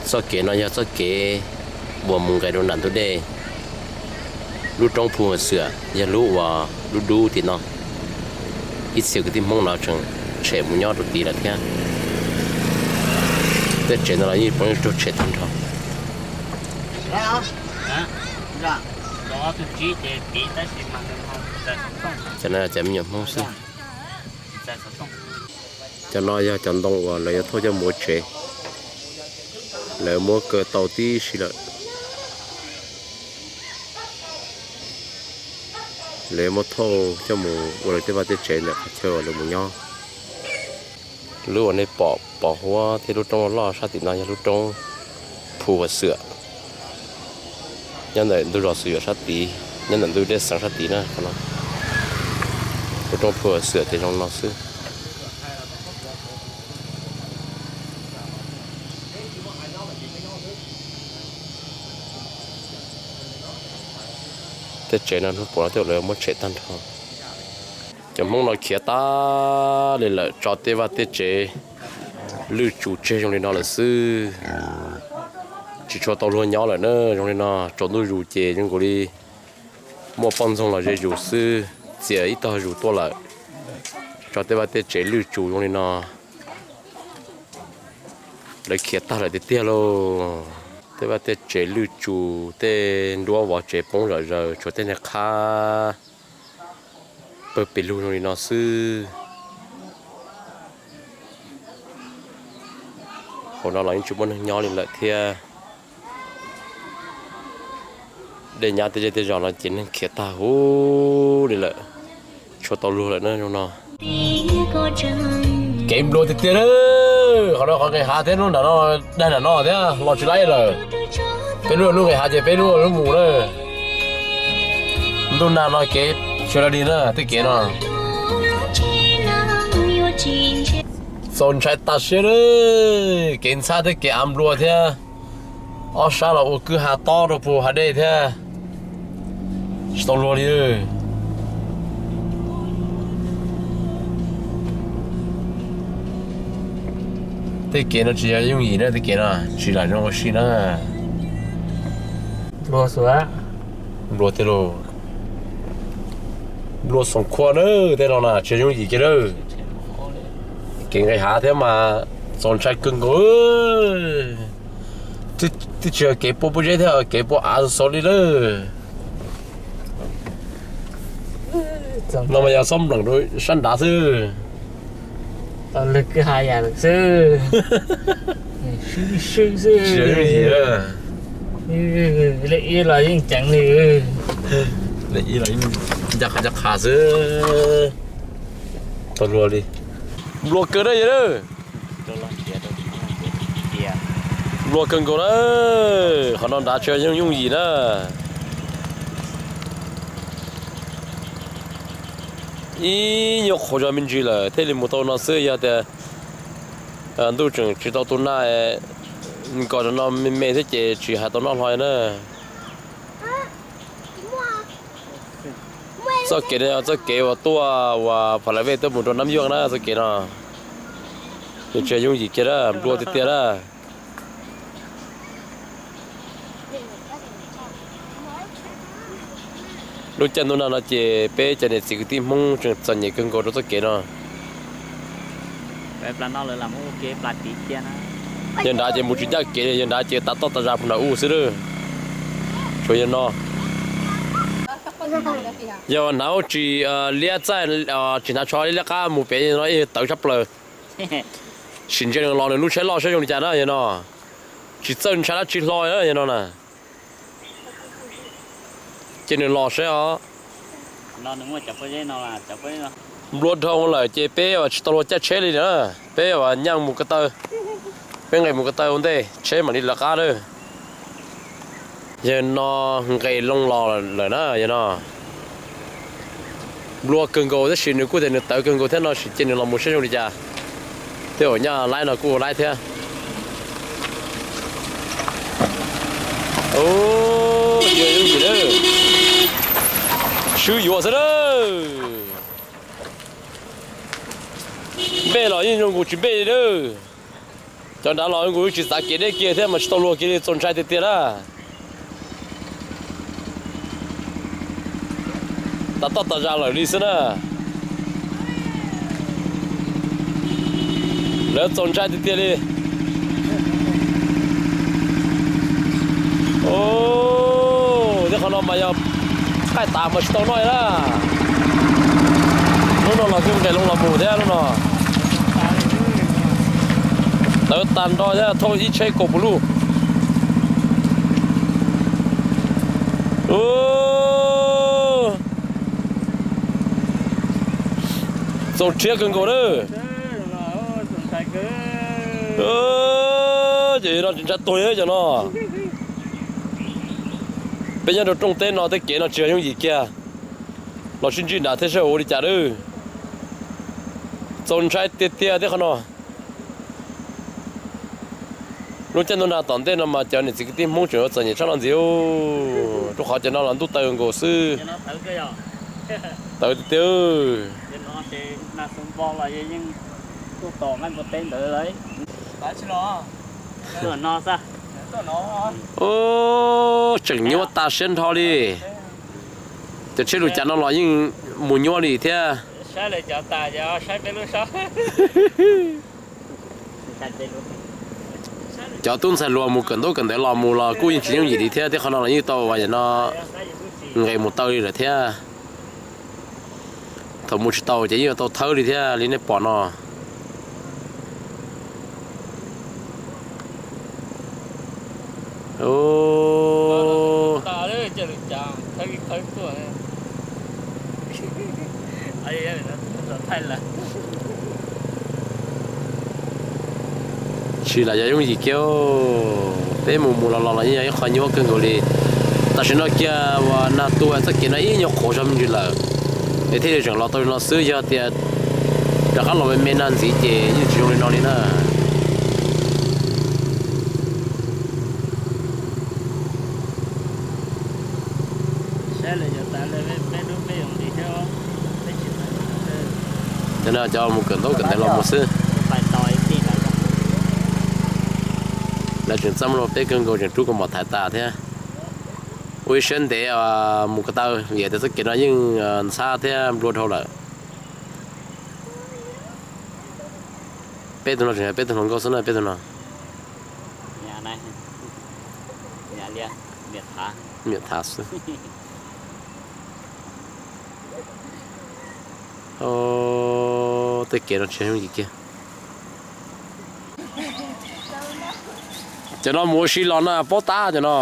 Txoj kev no yog txoj kev uas mus nqes rau nram ntug dej lub roob Phu Xuam, yog lub uas dub dub tim no. Ib txhia kwv tij Hmoob no tseem tshem mus nyob rau tid lawm thiab. Tej tsev no los yeej poob raug tshem tag nrho. Cov no cov me nyuam Hmoob xwb. Cov no yog cov ntoo uas lawv yuav thauj coj mus ua tsev. Lawv muab kaw tau tib si lawm. Lawv muab thauj coj mus ua lawv tej vaj tej tsev ntawm qhov chaw uas lawv mus nyob. Lub uas nej pom pov huab thiab lub roob loj sab tim no yog lub roob Phu Xuam, nyob ntawm ntug zos Xwm Yuam sab tid, nyob ntawm ntug dej xeev sab tid na. Lub roob Phu Xuam ces zoo no xwb. Tej tsev no hnub puav no tej lawv muab tshem tag nrho. Cov Hmoob no khiav tas li lawm, tso tej vaj tej tsev lwj tsuv tseg zoo li no lawm xwb. Tsis tshua tau luag nyob lawm na, zoo li no tsaus ntuj zus ces zoo nkaus li muaj poj ntxoog los ze zus xwb, txias ib tog zus tuaj lawm. Tso tej vaj tej tsev lwj tsuv zoo li no, lawv khiav tag lawm tiag tiag lauj. Tej vaj tej tsev lwj tsuv, tej nruab vov tsev poob zom zaws, tshuav tej niag qhab pawg pes lug zoo li no xwb. Hauv no los yeej tsis muaj neeg nyob li lawm thiab. Dej nyab tej zej tej zos no ces neeg khiav tag huv li lawm, tshua tau luag lawm na zoo no. Kev nplua tiag tiag na. Qhov no qhov nqes hav thiab, lub nram no, daig nram no thiab los tsis laib lawm. Peb lub lub nqes hav ces peb lub lub mus na. Ntuj nag no kev sawv daws dig na tej kev no. Txaus ntshai tas siab na. Kev ntxhab thiab kev av nplua thiab. Ob sab los ua kwj ha tob rau puag hav dej thiab. Tsis tau luag li. Tej kev no tsis yog yooj yim na, tej kev no tsis lam zoo ua si na. Nplua tiag lauj. Nplua xoom khuaj na, tej no na tsis yog yooj yim kiag na. Kev nqes hav thiab mas txaus ntshai kawg nkaus. Twb tsis yog kev pua pob zeb thiab, kev pua av xov li lawm. No mas yog xob npleem rau sab nrad xwb. Lawv kwj ha yam lawm xwb. Swb swb xwb. Lej ib los yeej ceev li. Lej ib los yeej ncaj qha ncaj qha xwb. Tau luag li. Nplua kawg na yawg na. Nplua kawg nkaus na. Qhov no nrad tsis yooj yooj yim na. Ib nyuag qhuav zog me ntsis lawm thiaj li mus tau no xwb, yog tias ntuj tseem tsis tau tu nag, nkaus rau no me me thiab ces tsis hais tau noj hlo na. Txoj kev no yog txoj kev uas tuaj uas Pha Lais Vej tuaj mus rau Nab Yuaj na, txoj kev no. Ces tsis yooj yim kiag na, nplua tiag tiag na. Lub caij ntuj nag no ces peb cov niam txiv kwv tij Hmoob tseem txom nyem kawg nkaus rau txoj kev no. Yawg nrad ces mus tsis ncaj kev, yawg nrad ces tas toj tas zag puag nram ub xwb lawm. Tshuav yawg no. Yog hnav ua tsis liab txaij, tsis hnav tsho liab qab mus pem no ib tawv tshaj plaws. Sim ntsia nws los nws lub tsheb loj saib zoo li cas na yawg no. Tsis txawj ntshai dab tsi hlo na yawg no na. Ces nws los saib os. Nplua dhau lawm ces peb tsis tau luag caij tsheb li na. Peb nyeej mus ko taw, peb nqes mus ko taw ua ntej tsheb mam li lawv qab lawm. Yawg no nqes loo los lawm na yawg no. Nplua kawg nkaus tab sis nws kuj tias nws tawv kawg nkaus thiab no sim cia nws los mus saib zoo li cas. Tej zaum nyaj laib no kuj ua laib thiab. Swb yuav xwb na. Npej los yeej zoo nkaus tsis npej li na. Cov nrad los nkaus tsis txav kev deb kiag thiab mas tsis tau luag kiag li, txaus ntshai tiag tiag na. Tas toj tas zag lawm li xwb na. Lawv txaus ntshai tiag tiag li. Thiab qhov no mas yog qaij tas mas tsis tau noj na. Lub no los kuj nqes loo los mus thiab lub no. Tawv tag nrho thiab thauj ib tsheb kaum pus luj. Txaus rhiab kawg nkaus na. Ces no tsis ntshai tuag cov no. Peb nyob rau rooj teb no tej kev no tsis yog yooj yim kiag. Los sib ntsib nrad thiab saib ua li cas na. Txaus ntshai tiag tiag thiab qhov no. Lub caij ntuj nag tom ntej no mas cov niam txiv kwv tij Hmoob tseem yuav txom nyem tshaj no ntxiv, rau qhov cov no los ntuj tawv nkaus xwb. Tawv tiag tiag. Tseem nyuaj tas siab nrho li. Cov tsheb lus cas no los yeej mus nyuaj li thiab. Cov tub ntxhais hluas mus kawm ntaub kawm ntawv los mus los kuj yeej tsis yooj yim li thiab, tej qhov no los yeej tau ua no nqes mus taw li lawm thiab. Thaum mus tsis tau ces yeej yuav tau thawb li thiab li nej pom no. Tsis lam yog yooj yim kiag, peb mus mus los los los yeej yog ib qho nyuaj kawg nkaus li. Tam sim no kiag uas nag tu txoj kev no ib nyuag qhuav zog me ntsis lawm, es thiaj li tseem los tau li no xwb, yog tias rov qab los me me nag ntxiv ces yeej tsis zoo li no li na. Cov no cov mus kawm ntaub kawm ntawv los mus xwb. Lawv tseem txaj muag rau peb kawg nkaus, tseem rub kaus mom thaiv tas thiab. Ua ib siab ntev mus ko taw vim tias txoj kev no yeej ntxhab thiab nplua dhau lawm. Peb tug no tseem yog peb tug hluas nkauj xwb na, peb tug no. Niam thav xwb. Tej kev no tsis yooj yim kiag. Cov no mus ua si los na, pob tab cov no.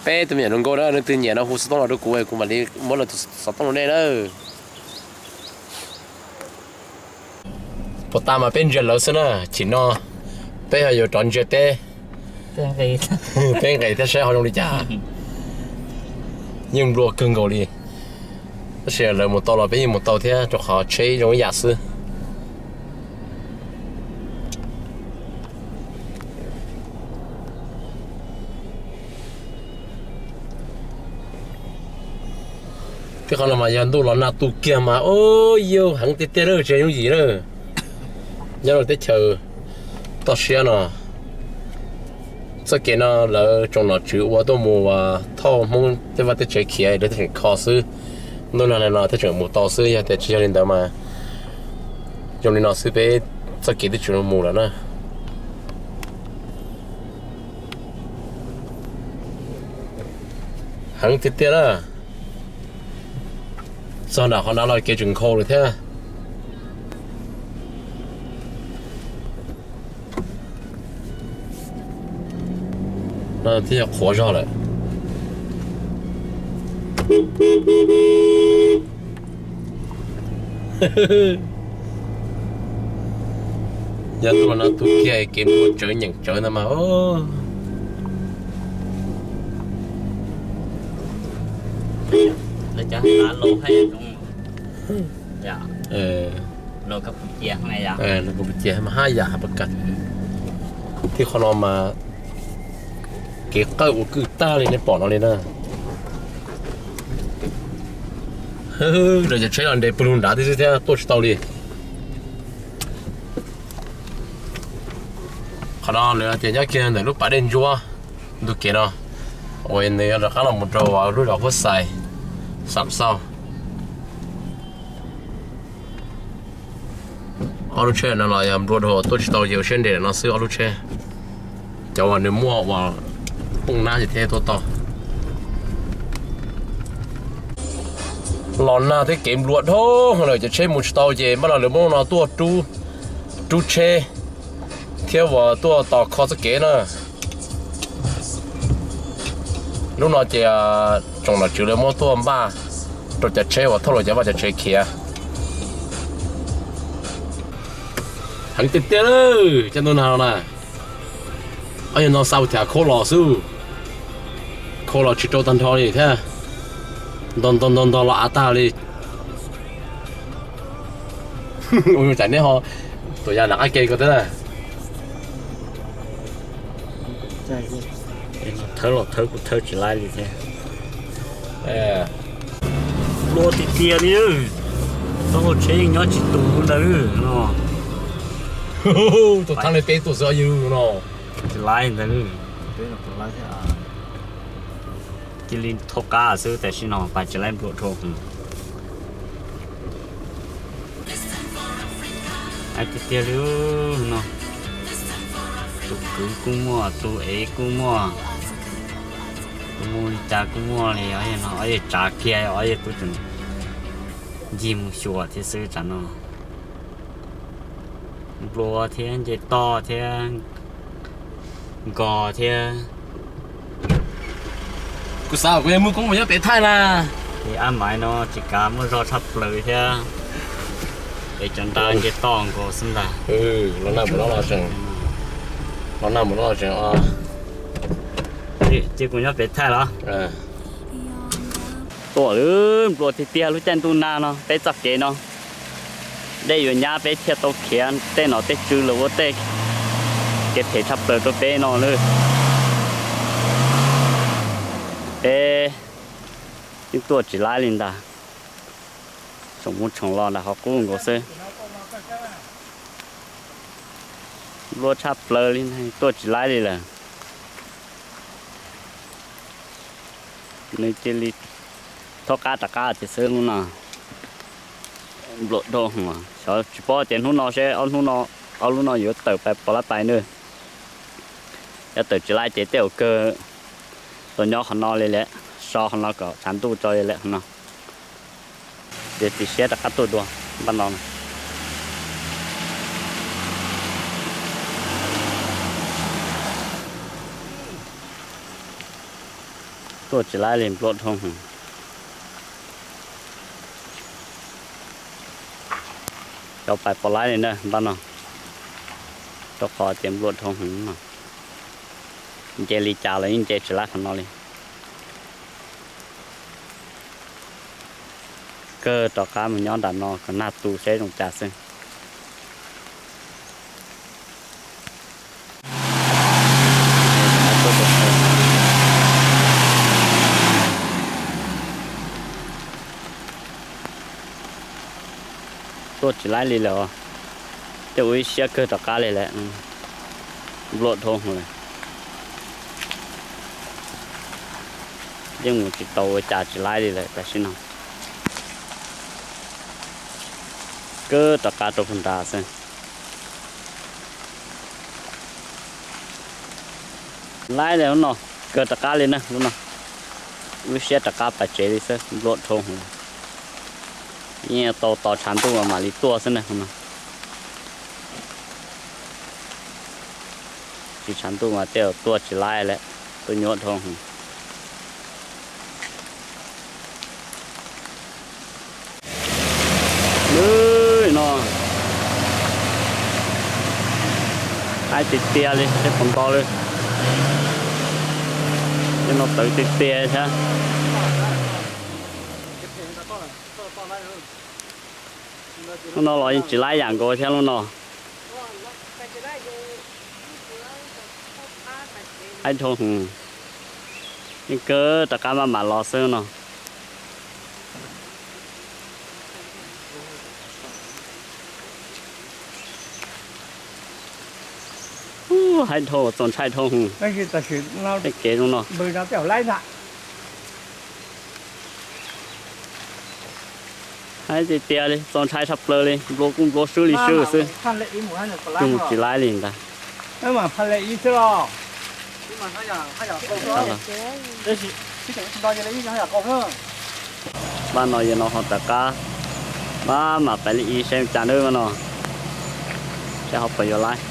Peb tus me nyuam hluas nkauj na, leej twg nyiam no hu xov tooj los rau kuv, kuv mam li muab lawv tus xov tooj rau nej na. Pob tab mas peb ntsia lawv xwb na, chim no peb ho yuav rov ntsia peb, peb nqis thiab saib ho zoo li cas. Yeej nplua kawg nkaus li, tab sis lawv mus tau los peb yeej mus tau thiab, rau qhov tsheb zoo ib yam xwb. Tej qhov no mas yog ntuj los nag tu kiag mas, o, yau heev tiag tiag na, tsis yooj yim na. Nyob rau teb chaws toj siab no, txoj kev no lawv tsoom nom tswv ua tuaj mus uas thauj Hmoob tej vaj tej tsev khiav, lawv thiaj tseem kho xwb. Ntuj nag li no thiaj tseem mus tau xwb, yog tias tsis yog li ntawd mas zoo li no xwb peb txoj kev twb tsis mus lawm na. Heev tiag tiag na. Txog nram qhov no los kev tseem nkhaus lawm thiab. No thiaj yog qhuav zog lawm. Yog ntuj no tu kiag kev mus tsawv nyeem tsawv ntag mas. Lawv cov hais laus hais zoo, yog, laus Kab Pus Cia, laus Kab Pus Cia mas haj yam has pas kas. Tib qhov no mas kev qawj ua kwj tag li nej pom no li na. Lawv cov tsheb los nres pw lug nrad tib xwb thiab tuaj tsis tau li. Qhov no nws tias nyob kiag ntawm lub pas dej ntsuab ntug kev no, uas nws yuav rov qab los mus rau lub zos Huab Xais, Xam Xauj. Ob lub tsheb no los yog nplua dhau tuaj tsis tau ces ua siab nres no xwb ob lub tsheb. Cov uas nws muaj uas pooj nab ces thiaj tuaj tau. Los nag thiab kev nplua dhau lawm, cov tsheb mus tsis tau ces npaj no lawv muab no tuaj rub tsheb thiab uas tuaj tos kho txoj kev na. Lub no ces tsoom nom tswv lawv muab tuaj npaj rau cov tsheb uas thauj lawv cov vaj cov tsev khiav. Heev tiag tiag lawm cov ntuj nag no na. Ob yawg no xa ua thiav khau los xwb, khau los tsis rau tag nrho li thiab, ntog ntog ntog ntog los av tag li. Ua cas neb ho tuam yas nram qab ke ko thiab na? Thawb los thawb kuj thawb tsis laib li thiab. Nplua tiag tiag li, txoj hlua tsheb yeej nyob tsis tus ntawd no. Tus thab li peb tuaj xwb yog no. Tsis laib ntawd. Cia li thauj qab xwb tam sim no pais tsis laib nplua dhau. Tiag tiag li no, tus kwv kuj muaj, tus ev kuj muaj, tus mus li cas kuj muaj li. Ob yawg no ob yawg tsav kiag, ob yawg twb tseem ncig mus xyuas thiab xwb tsam no. Nplua thiab nce toj thiab nkos thiab. Kuv xav kuv yuav muaj koob mus nyob pem thaij na. Ab maiv no tsis kav muaj zog tshaj plaws thiab. Es cov nra nce toj nkaus xwb ntag. Los nag mus no los tseem, los nag mus no los tseem. Cia kuv nyob pem thaij los. Tuaj lawm, nplua tiag tiag lub caij ntuj nag no peb txoj kev no. Dej yuav nyab peb thiaj tau khiav tej nom tej tswv los ua tej kev phem tshaj plaws rau peb no lawm. Peb yeej tuaj tsis laib li ntag. Tsoom mus tsoom los nram qhov qub nkaus xwb. Nplua tshaj plaws li, tuaj tsis laib li lawm. Nws cia li thaub qab rov qab tiag xwb lub no. Nplua dhau, xyov tsis paub tias hnub no seb ob hnub no, ob lub no yuav tawm pais pov lab pais nws. Yog tawm tsis laib ces tej zaum kawg tau nyob qhov no li lawm, so qhov no kom tshav ntuj tso li lawm qhov no. Ces txiav siab rov qab tuaj dua npaj no. Tuaj tsis laib li, npluaj dhau heev. Cov pais pom laib li na npaj no, rau qhov tias npluaj dhau heev no. Nce li cas los yeej nce tsis laib qhov no li. Kawg rov qab mus nyob nram no kom nag tu seb zoo cas xwb. Tuaj tsis laib li lawm, tej ua ib siab kawg rov qab li lawm. Npluaj dhau lawm, yeej mus tsis tau ua cas tsis laib li lawm tam sim no. Kawg rov qab rau puag nrad xwb. Laib li lub no, kawg rov qab li na lub no. Lub siab rov qab pais tsev li xwb, npluaj dhau lawm. Yeej tau tos tshav ntuj mam li tuaj xwb na no. Tsis tshav ntuj mas tej zaum tuaj tsis laib lawm, tuaj nyuaj dhau. No, haib tiag tiag li, seb puas nto li. Tej no tawv tiag tiag thiab. Lub no los yeej tsis laib yam nkaus thiab lub no. Haib dhau, yeej kawg rov qab maj mam los xwb no. Haib dhau, txaus ntshai dhau. Tej kev zoo no. Haib tiag tiag li, txaus ntshai tshaj plaws li, nplua kuj nplua swb li swb xwb. Kuj mus tsis laib li ntag. Npaj no yog no ho rov qab, maj mam pais li ib seb cas nawb no, seb ho puas yuav laib.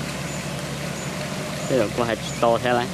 Tej zaum kuj hais tsis tau thiab lauj.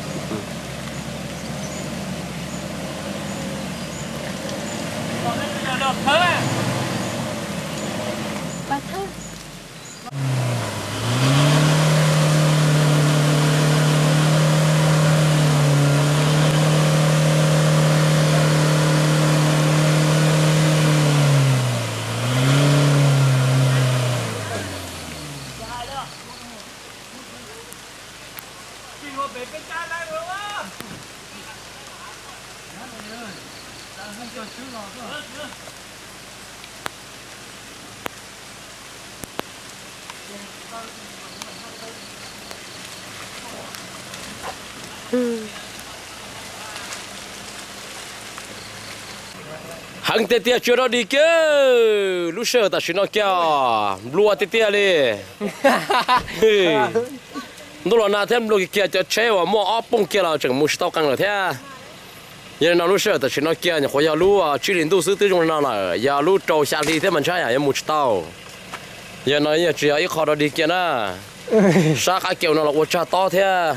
Heev tiag tiag, tsis dog dig kiag. Lub sij hawm tam sim no kiag nplua tiag tiag li. Ntuj los nag thiab nplua kiag kiag, cov tsheb uas muaj ob pooj kiag los tseem mus tsis tau qee lawm thiab. Yog li no lub sij hawm tam sim no kiag nyuam qhuav yog lub tsib hlis ntuj xwb twb zoo li no lawm, yog lub rau xya hli thiab mas ntshai yam yuav mus tsis tau. Yog no yog tsis yog ib qho dog dig kiag na. Sab qab kev no los ua tsag tob thiab.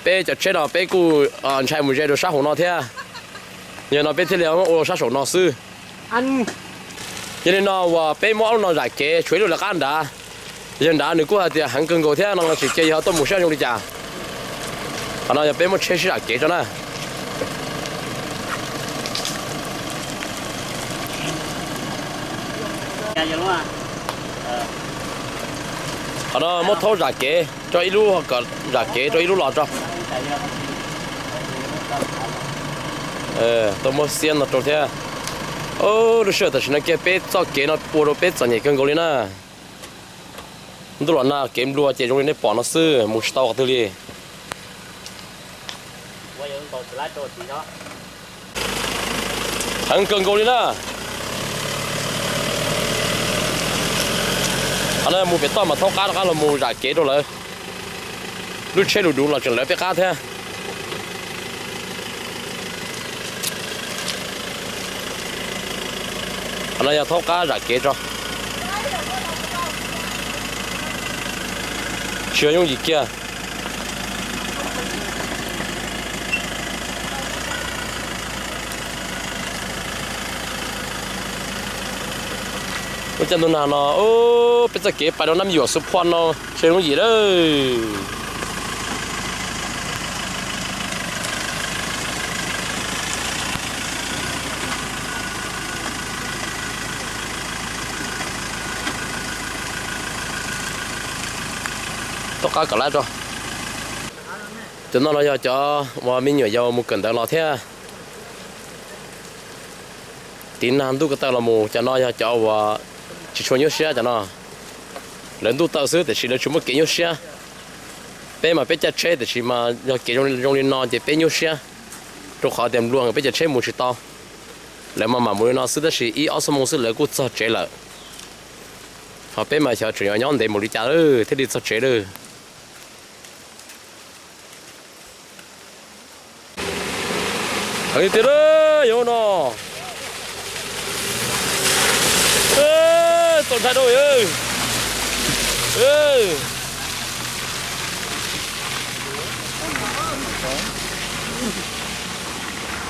Peb cov tsheb no peb kuj ntshai mus ze rau sab hauv no thiab. Yog no peb thiaj li ua sab saum no xwb. Yog li no uas peb muab ob lub no zam kev tshuav ib lub lawv qab nrad. Yog nrad nws kuj hais tias heev kawg nkaus thiab no los tsis cia yog tuaj mus sab zoo li cas. Qhov no yog peb muab tsheb sib zam kev tso na. Qhov no muab thaub zam kev rau ib lub, kom zam kev rau ib lub los tso. Tau muab xiab no rau thiab. Lub sij hawm tam sim no kiag peb txoj kev no ua rau peb txom nyem kawg nkaus li na. Ntuj los nag kev nplua ces zoo li nej pom no xwb, mus tsis tau qhov twg li. Heev kawg nkaus li na. Qhov no mus pem toj mas thaub qab rov qab los mus zam kev rau lawv. Lub tsheb lus duv los tseem lawv peb qab thiab. Qhov no yog thaub qab zam kev tso. Tsis yog yooj yim kiag. Ua cas ntu nag no peb txoj kev pais rau Nab Yuam Xub Phuaj no tshe zoo yim lawm. Tom qab kom lab tso. Cov no los yog cov uas me nyuam yaus mus kawm ntawv los thiab. Tiv nag ntuj ko taw los mus, cov no yog cov uas tsis tshua nyuaj siab cov no. Lawv ntuj tawm xwb tiam sis lawv tsis muaj kev nyuaj siab. Peb mas peb caij tsheb tiam sis mas yog kev zoo li no ces peb nyuaj siab, rau qhov tias nplua heev peb caij tsheb mus tsis tau. Lawv mas mam mus li no xwb tab sis ib ob xuab moos xwb lawv kuj txog tsev lawm. Ho peb mas xyov tseem yuav nyob ntev mus li cas thiaj li txog tsev lawm. Heev tiag tiag yuav no. Txaus ntshai rau.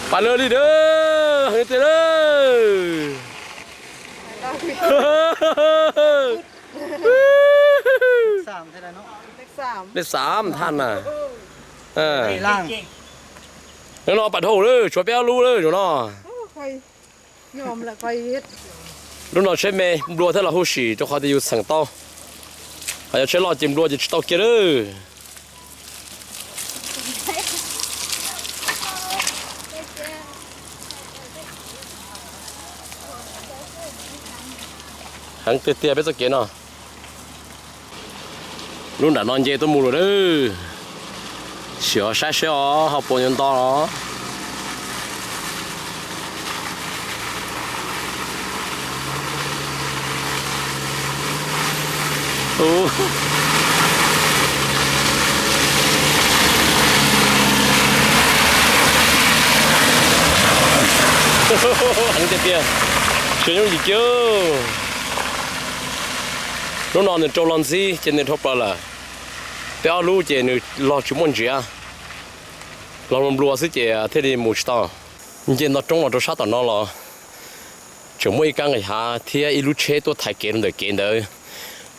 Pais lawm li na, heev tiag na. Lej xav thaj na. Lub no pas dhau lawm, tshuav peb ob lub lawm zaum no. Lub no tsheb me nplua thiab los huv si rau qhov tias yus txheem tau. Ho yog tsheb loj ces nplua ces tsis tau kiag lawm. Heev tiag tiag peb txoj kev no. Lub nram no nce tuaj mus lawm na. Sim saib seb ho puas yuav nto los. Heev tiag tiag, tsis yooj yim kiag. Lub no nws rau los ntxhib ces nws dhau plaws lawm. Peb ob lub ces nws los tsis muaj ntsiav, los nplua xwb ces thiaj li mus tsis tau. Nce nto roob los rau sab tom no los tseem muaj ib kab nqis hav thiab ib lub tsheb tuaj thaiv kev rau ntawm kev ntawd,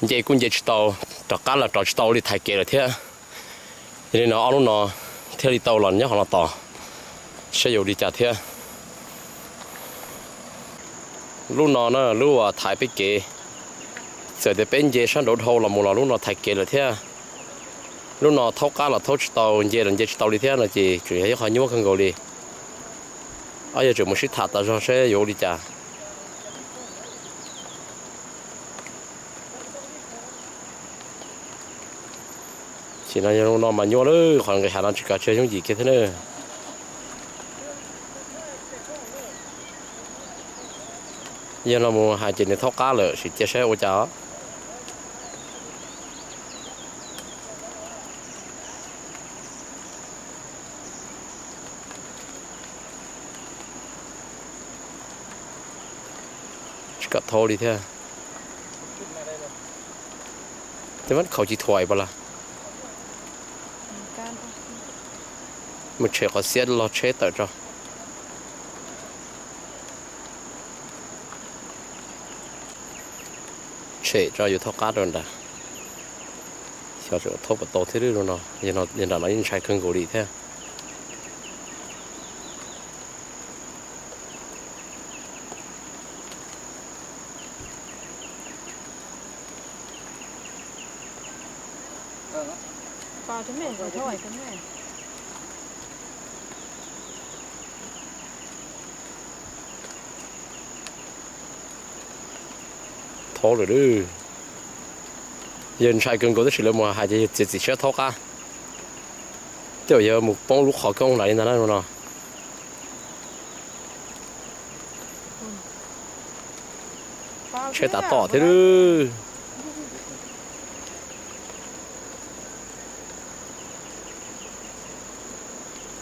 nce kuj nce tsis tau, rov qab los rov tsis tau li thaiv kev lawm thiab. Yog li no ob lub no thiaj li tau los nyob qhov no tos, saib yuav ua li cas thiab. Lub no na lub uas thaiv peb kev, txawm tias peb nce sab nraud dhau los mus los lub no thaiv kev lawm thiab. Lub no thaub qab los thaub tsis tau, nce los nce tsis tau li thiab no ces tseem yog ib qho nyuaj kawg nkaus li. Ob yawg tseem mus sib tham tas zog seb yuav ua li cas. Sim no yog no mas nyuaj lawm, qhov nqis hav no tsis kav tsij yooj yim kiag thiab na. Yog no mus hais ces nws thaub qab lawm, sim cia saib ua cas os. Tsis kam thaub li thiab. Tej mab khaus ci thuais pas las. Mus tshem qhov xiab log tsheb tawm tso. Tshem tso yuav thaub qab rau nrad. Xyov tseem thaub puas tau thiab lub no, yog nram no yeej ntshai kawg nkaus li thiab. Thaub lawm. Yawg ntshai kawg nkaus tab sis lawv mus hais ces yawg txiav txim siab thaub qab. Tej zaum yawg mus poob lub qhov koob nram li ntag na no. Tsheb tas tom thiab lawm.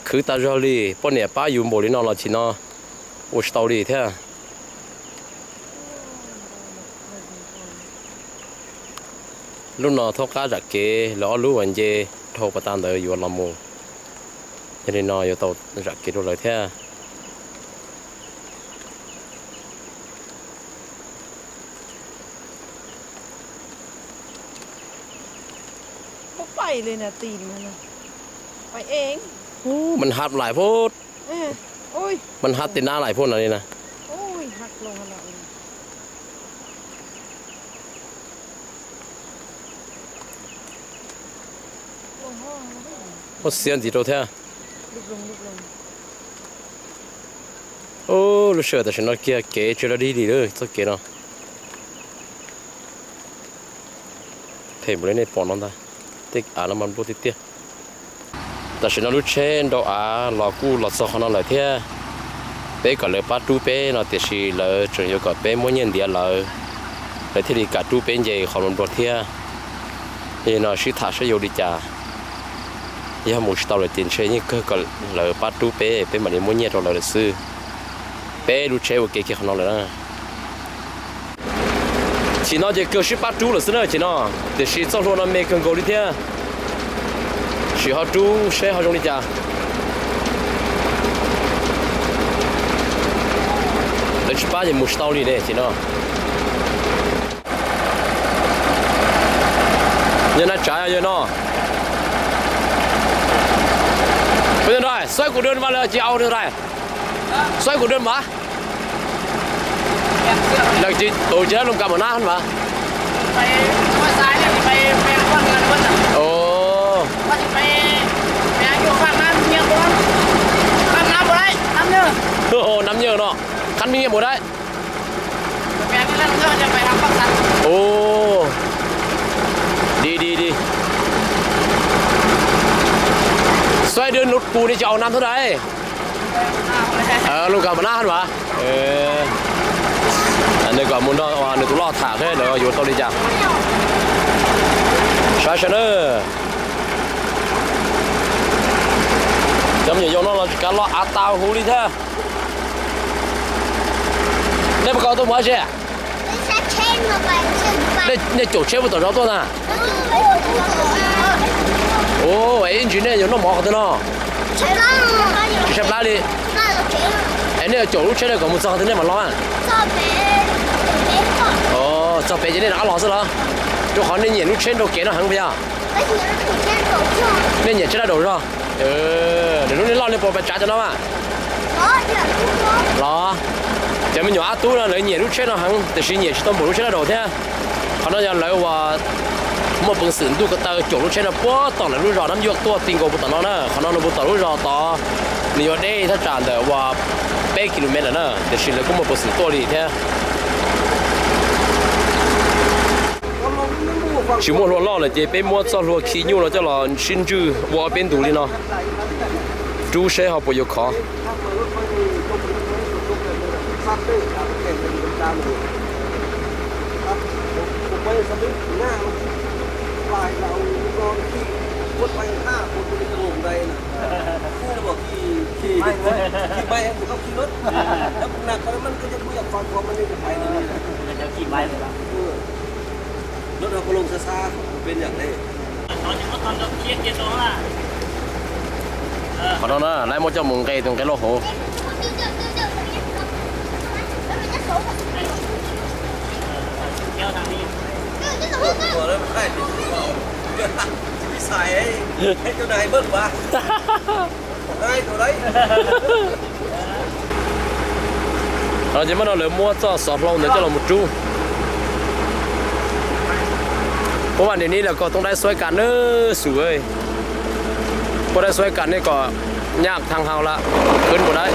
Khwv tas zog li, poj niam pab yus npaum li no los sim no ua tsis tau li thiab. Lub no thaub qab zam kev, lawv ob lub uas nce dhau pas tas ntawd yuav los mus, yog li no yuav tau zam kev rau lawv thiab. Ub, mas hab lais phod, mas hab tej nab lais phod no li na. Ub, xiab ntxiv rau thiab. Ub, lub sij hawm tam sim no kiag kev tsis dog dig li lawm txoj kev no. Phem npaum li nej pom no ntag, tej av no mas nplua tiag tiag. Tam sim no lub tsheb nrau av los kuj los txog qhov no lawm thiab. Peb kom lawv pab rub peb no tiam sis lawv tseem yuav kom peb muab nyiaj ntiav lawv, lawv thiaj li kam rub peb nce qhov nplua thiab. Yog no sib tham saib yuav ua li cas. Yog mus tsis tau lawm ces ntshe yeej kawg kom lawv pab rub peb, peb mam li muab nyiaj rau lawv lawm xwb. Peb lub tsheb ua ke kiag qhov no lawm na. Chim no ces kawg sib pab rub lawm xwb na chim no, tiam sis txoj hlua no me kawg nkaus li thiab. Sim ho rub seb ho zoo li cas. Lawv tsis pab ces mus tsis tau li ne chim no. Yog na tsav yog no. Xoáy của đường mà là chị Âu đường này. Xoáy của đường mà. Là chị, ừ, chị nói luôn cả một nát mà. Ồ. Ồ, năm nhờ nó. Khánh Minh một đấy. Ồ. Đi, đi, đi. Xoáy đưa nút cù đi cho ông Nam thôi đấy. Lub nkaus mas nab mas. Nws kom mus nrog nws tus loj tham seb lawv yuav tau li cas. Saib saib na. Cov me nyuam yaus no los tsis kav los av tau huv li thiab. Nej puas kom tuaj mus dab tsi? Nej caum tsheb puas tom zov tuaj na? Ua, es ib ntsis nej yuav noj mov qhov twg no? Tsis tshaib plab li. Es nej yuav caum lub tsheb no kom mus txog qhov twg nej mam los? Txog pem ces nej rov qab los xwb los? Rau qhov nej nyiam lub tsheb nrau kev no heev puas yog? Nej nyiam tsheb dab daum zog. Lwm hnub nej loj nej puas pais tsav cov no mas? Los, cov me nyuam ab tub no lawv nyiam lub tsheb no heev tiam sis nyiam tsis tau npaum lub tsheb dab daum thiab. Qhov no yog lawv uas muaj peev xwm ntuj ko taw caum lub tsheb no puag tom lawv lub zos Nab Yuaj tuaj ti nkaus puag tom no na. Qhov no nws puag tom lub zos tod, nws yuav deb thaj tsam ntawm uas peb ki lu mev lawm na, tiam sis lawv kuj muaj peev xwm tuaj li thiab. Tsis muaj hlua loj lawm ces peb muab txoj hlua khi nyuj no coj los sib ntswj ua ob peb ntus li no, rub seb ho puas yuav khov. Qhov no na lawv muab coj mus nqe tus nqe lauj hauv. Ces mas no lawv muab txoj xov hlau ntawd coj los mus rub. Pub vas nim ni lawv kom toob daib xuaib kas nawb xum. Pub daib xuaib kas nej kom nyaj thaj hau lawm, khwb npaum daib.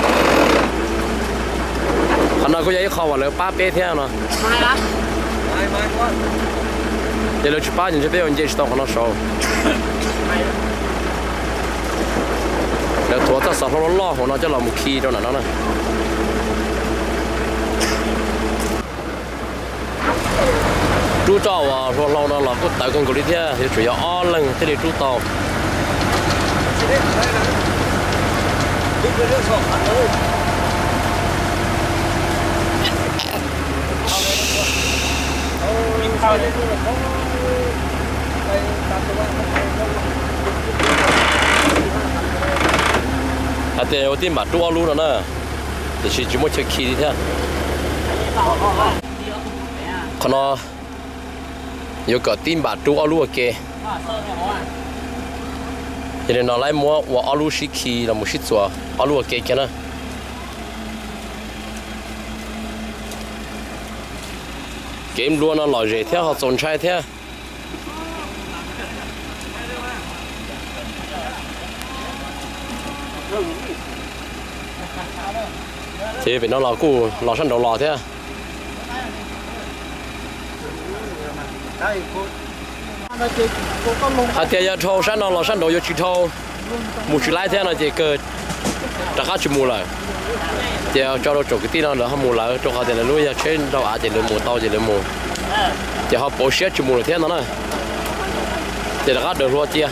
Qhov no kuj yog ib qho uas lawv pab peb thiab no. Ces lawv tsis pab ces ntshe peb yuav nce tsis tau qhov no saud. Lawv thuav txoj xov hlau loj loj hauv no coj los mus khi rau ntawm no na. Rub txoj uas hlua hlau no los kuj tawv kawg nkaus li thiab, yuav tsum yog ob leeg thiaj li rub tau. Hais tias ua tib npam rub ob lub no na, tiam sis tsis muaj chaw khi li thiab. Qhov no yuav kom tib npam rub ob lub ua ke. Yog li no lawv muab ua ob lub sib khi los mus sib txuas ob lub ua ke kiag na. Kev nplua no lom zem thiab ho txaus ntshai thiab. Ces pem no los kuj los sab nraud los thiab. Hais tias yog dhau sab no los sab nraud yuav tsis dhau, mus tsis laib thiab no ces kawg rov qab tsis mus lawm. Ces tso rau tsoom kwv tij no lawv ho mus lawv rau qhov tias lawv lub yog tsheb nrau av ces lawv mus tau ces lawv mus. Ces ho pauv siab tsis mus lawm thiab no na. Ces rov qab daws hlua cia.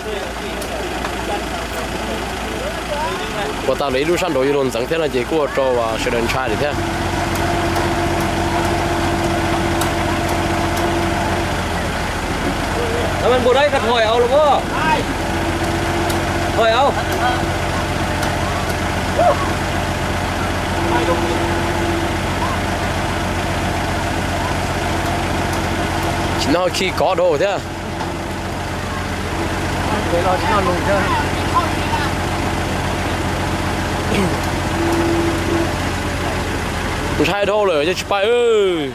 Ua tau lawv ib lub sab nraud yuav luag ntxeev thiab no ces kuj ua rau sawv daws ntshai lawm thiab. Tsis no khi kov dhau thiab. Ntshai dhau lawm yeej tsis pais.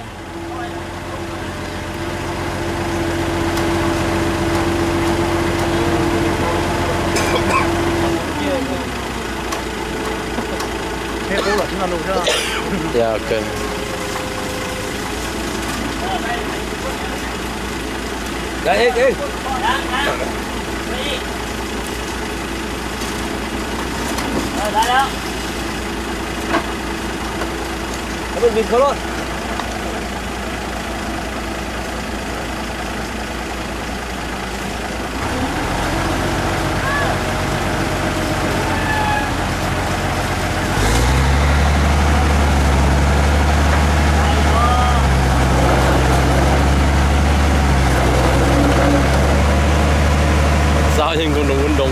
Xav yeej nkaus nroos nkaus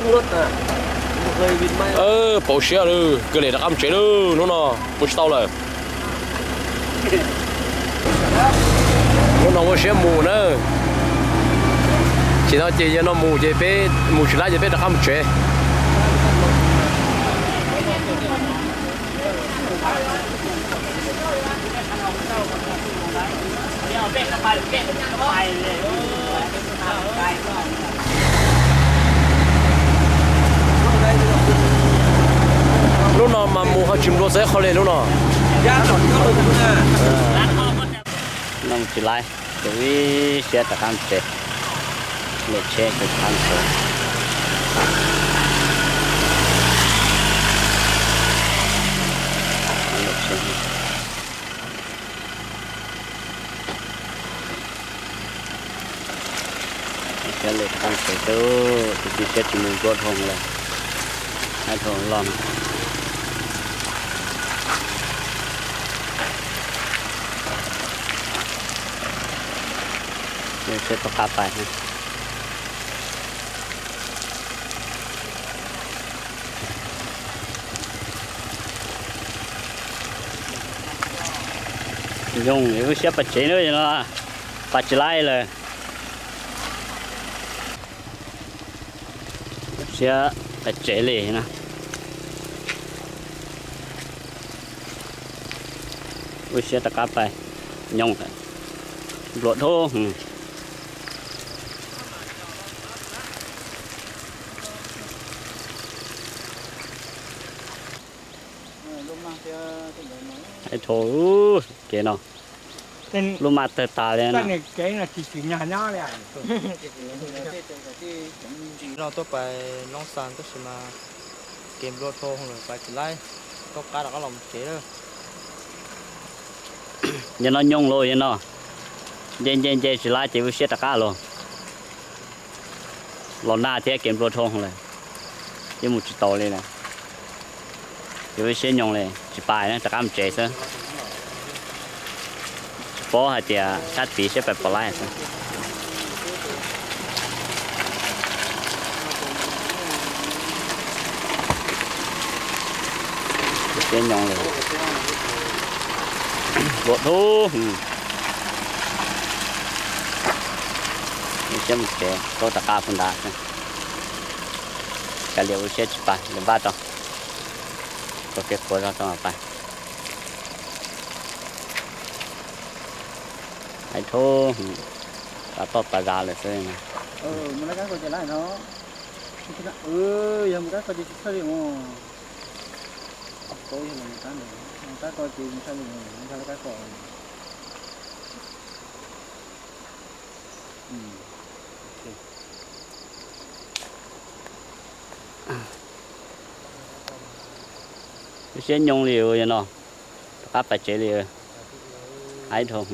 nroos xwb. Pauv siab lawm, kawg li rov qab mus tsev lawm hnub no, mus tsis tau lawm. Hnub no ua siab mus na. Tsis no ces yog no mus ces peb mus tsis laib ces peb rov qab mus tsev. Lub no mas mus ho tsis nplua txog qhov li lub no. No mus tsis laib, ces ib siab rov qab mus tsev. Lem tsheb ces rov qab mus tsev. Siab lem rov qab mus tsev xwb, tus txiv siab tsis mus nplua dhau lawm. Hais dhau loj. Siab tom qab pais. Yooj yim lub siab pais tsev na, no pais tsis laib lawm. Siab pais tsev li na. Lub siab rov qab pais nyooj lawm, nplua dhau. Hais dhau kev no, lub maj tawg tas li na. No tuaj pais Loob Xas tab sis mas kev nplua dhau lawm pais tsis laib, tom qab rov qab los mus tsev lawm. Yog no nyooj lauj, yog no nce nce nce tsis laib ces lub siab rov qab los. Los nag thiab kev nplua dhau lawm, yeej mus tsis tau li lawm. Ces lub siab nyooj li tsis pais na, rov qab mus tsev xwb. Tsis paub hais tias sab tid siab pais puas laib xwb. Siab nyoos li. Luam dhub. Siab mus tsev, kaub rov qab puag nrad. Kav liam ua siab tsis pais, liam npaj tso. Kaus kev qhuav zog tso mas pais. Hais dhub, pas toj pas zas lawm xwb. Yog mus kab ko ces tsis txhawj li mus. Kaub yog los mus kab ntawd, mus kab ko ces mus txhawj li mus, mus txhawj kab ko. Siab nyoos li yog no, rov qab pais tsev li. Hais dhau.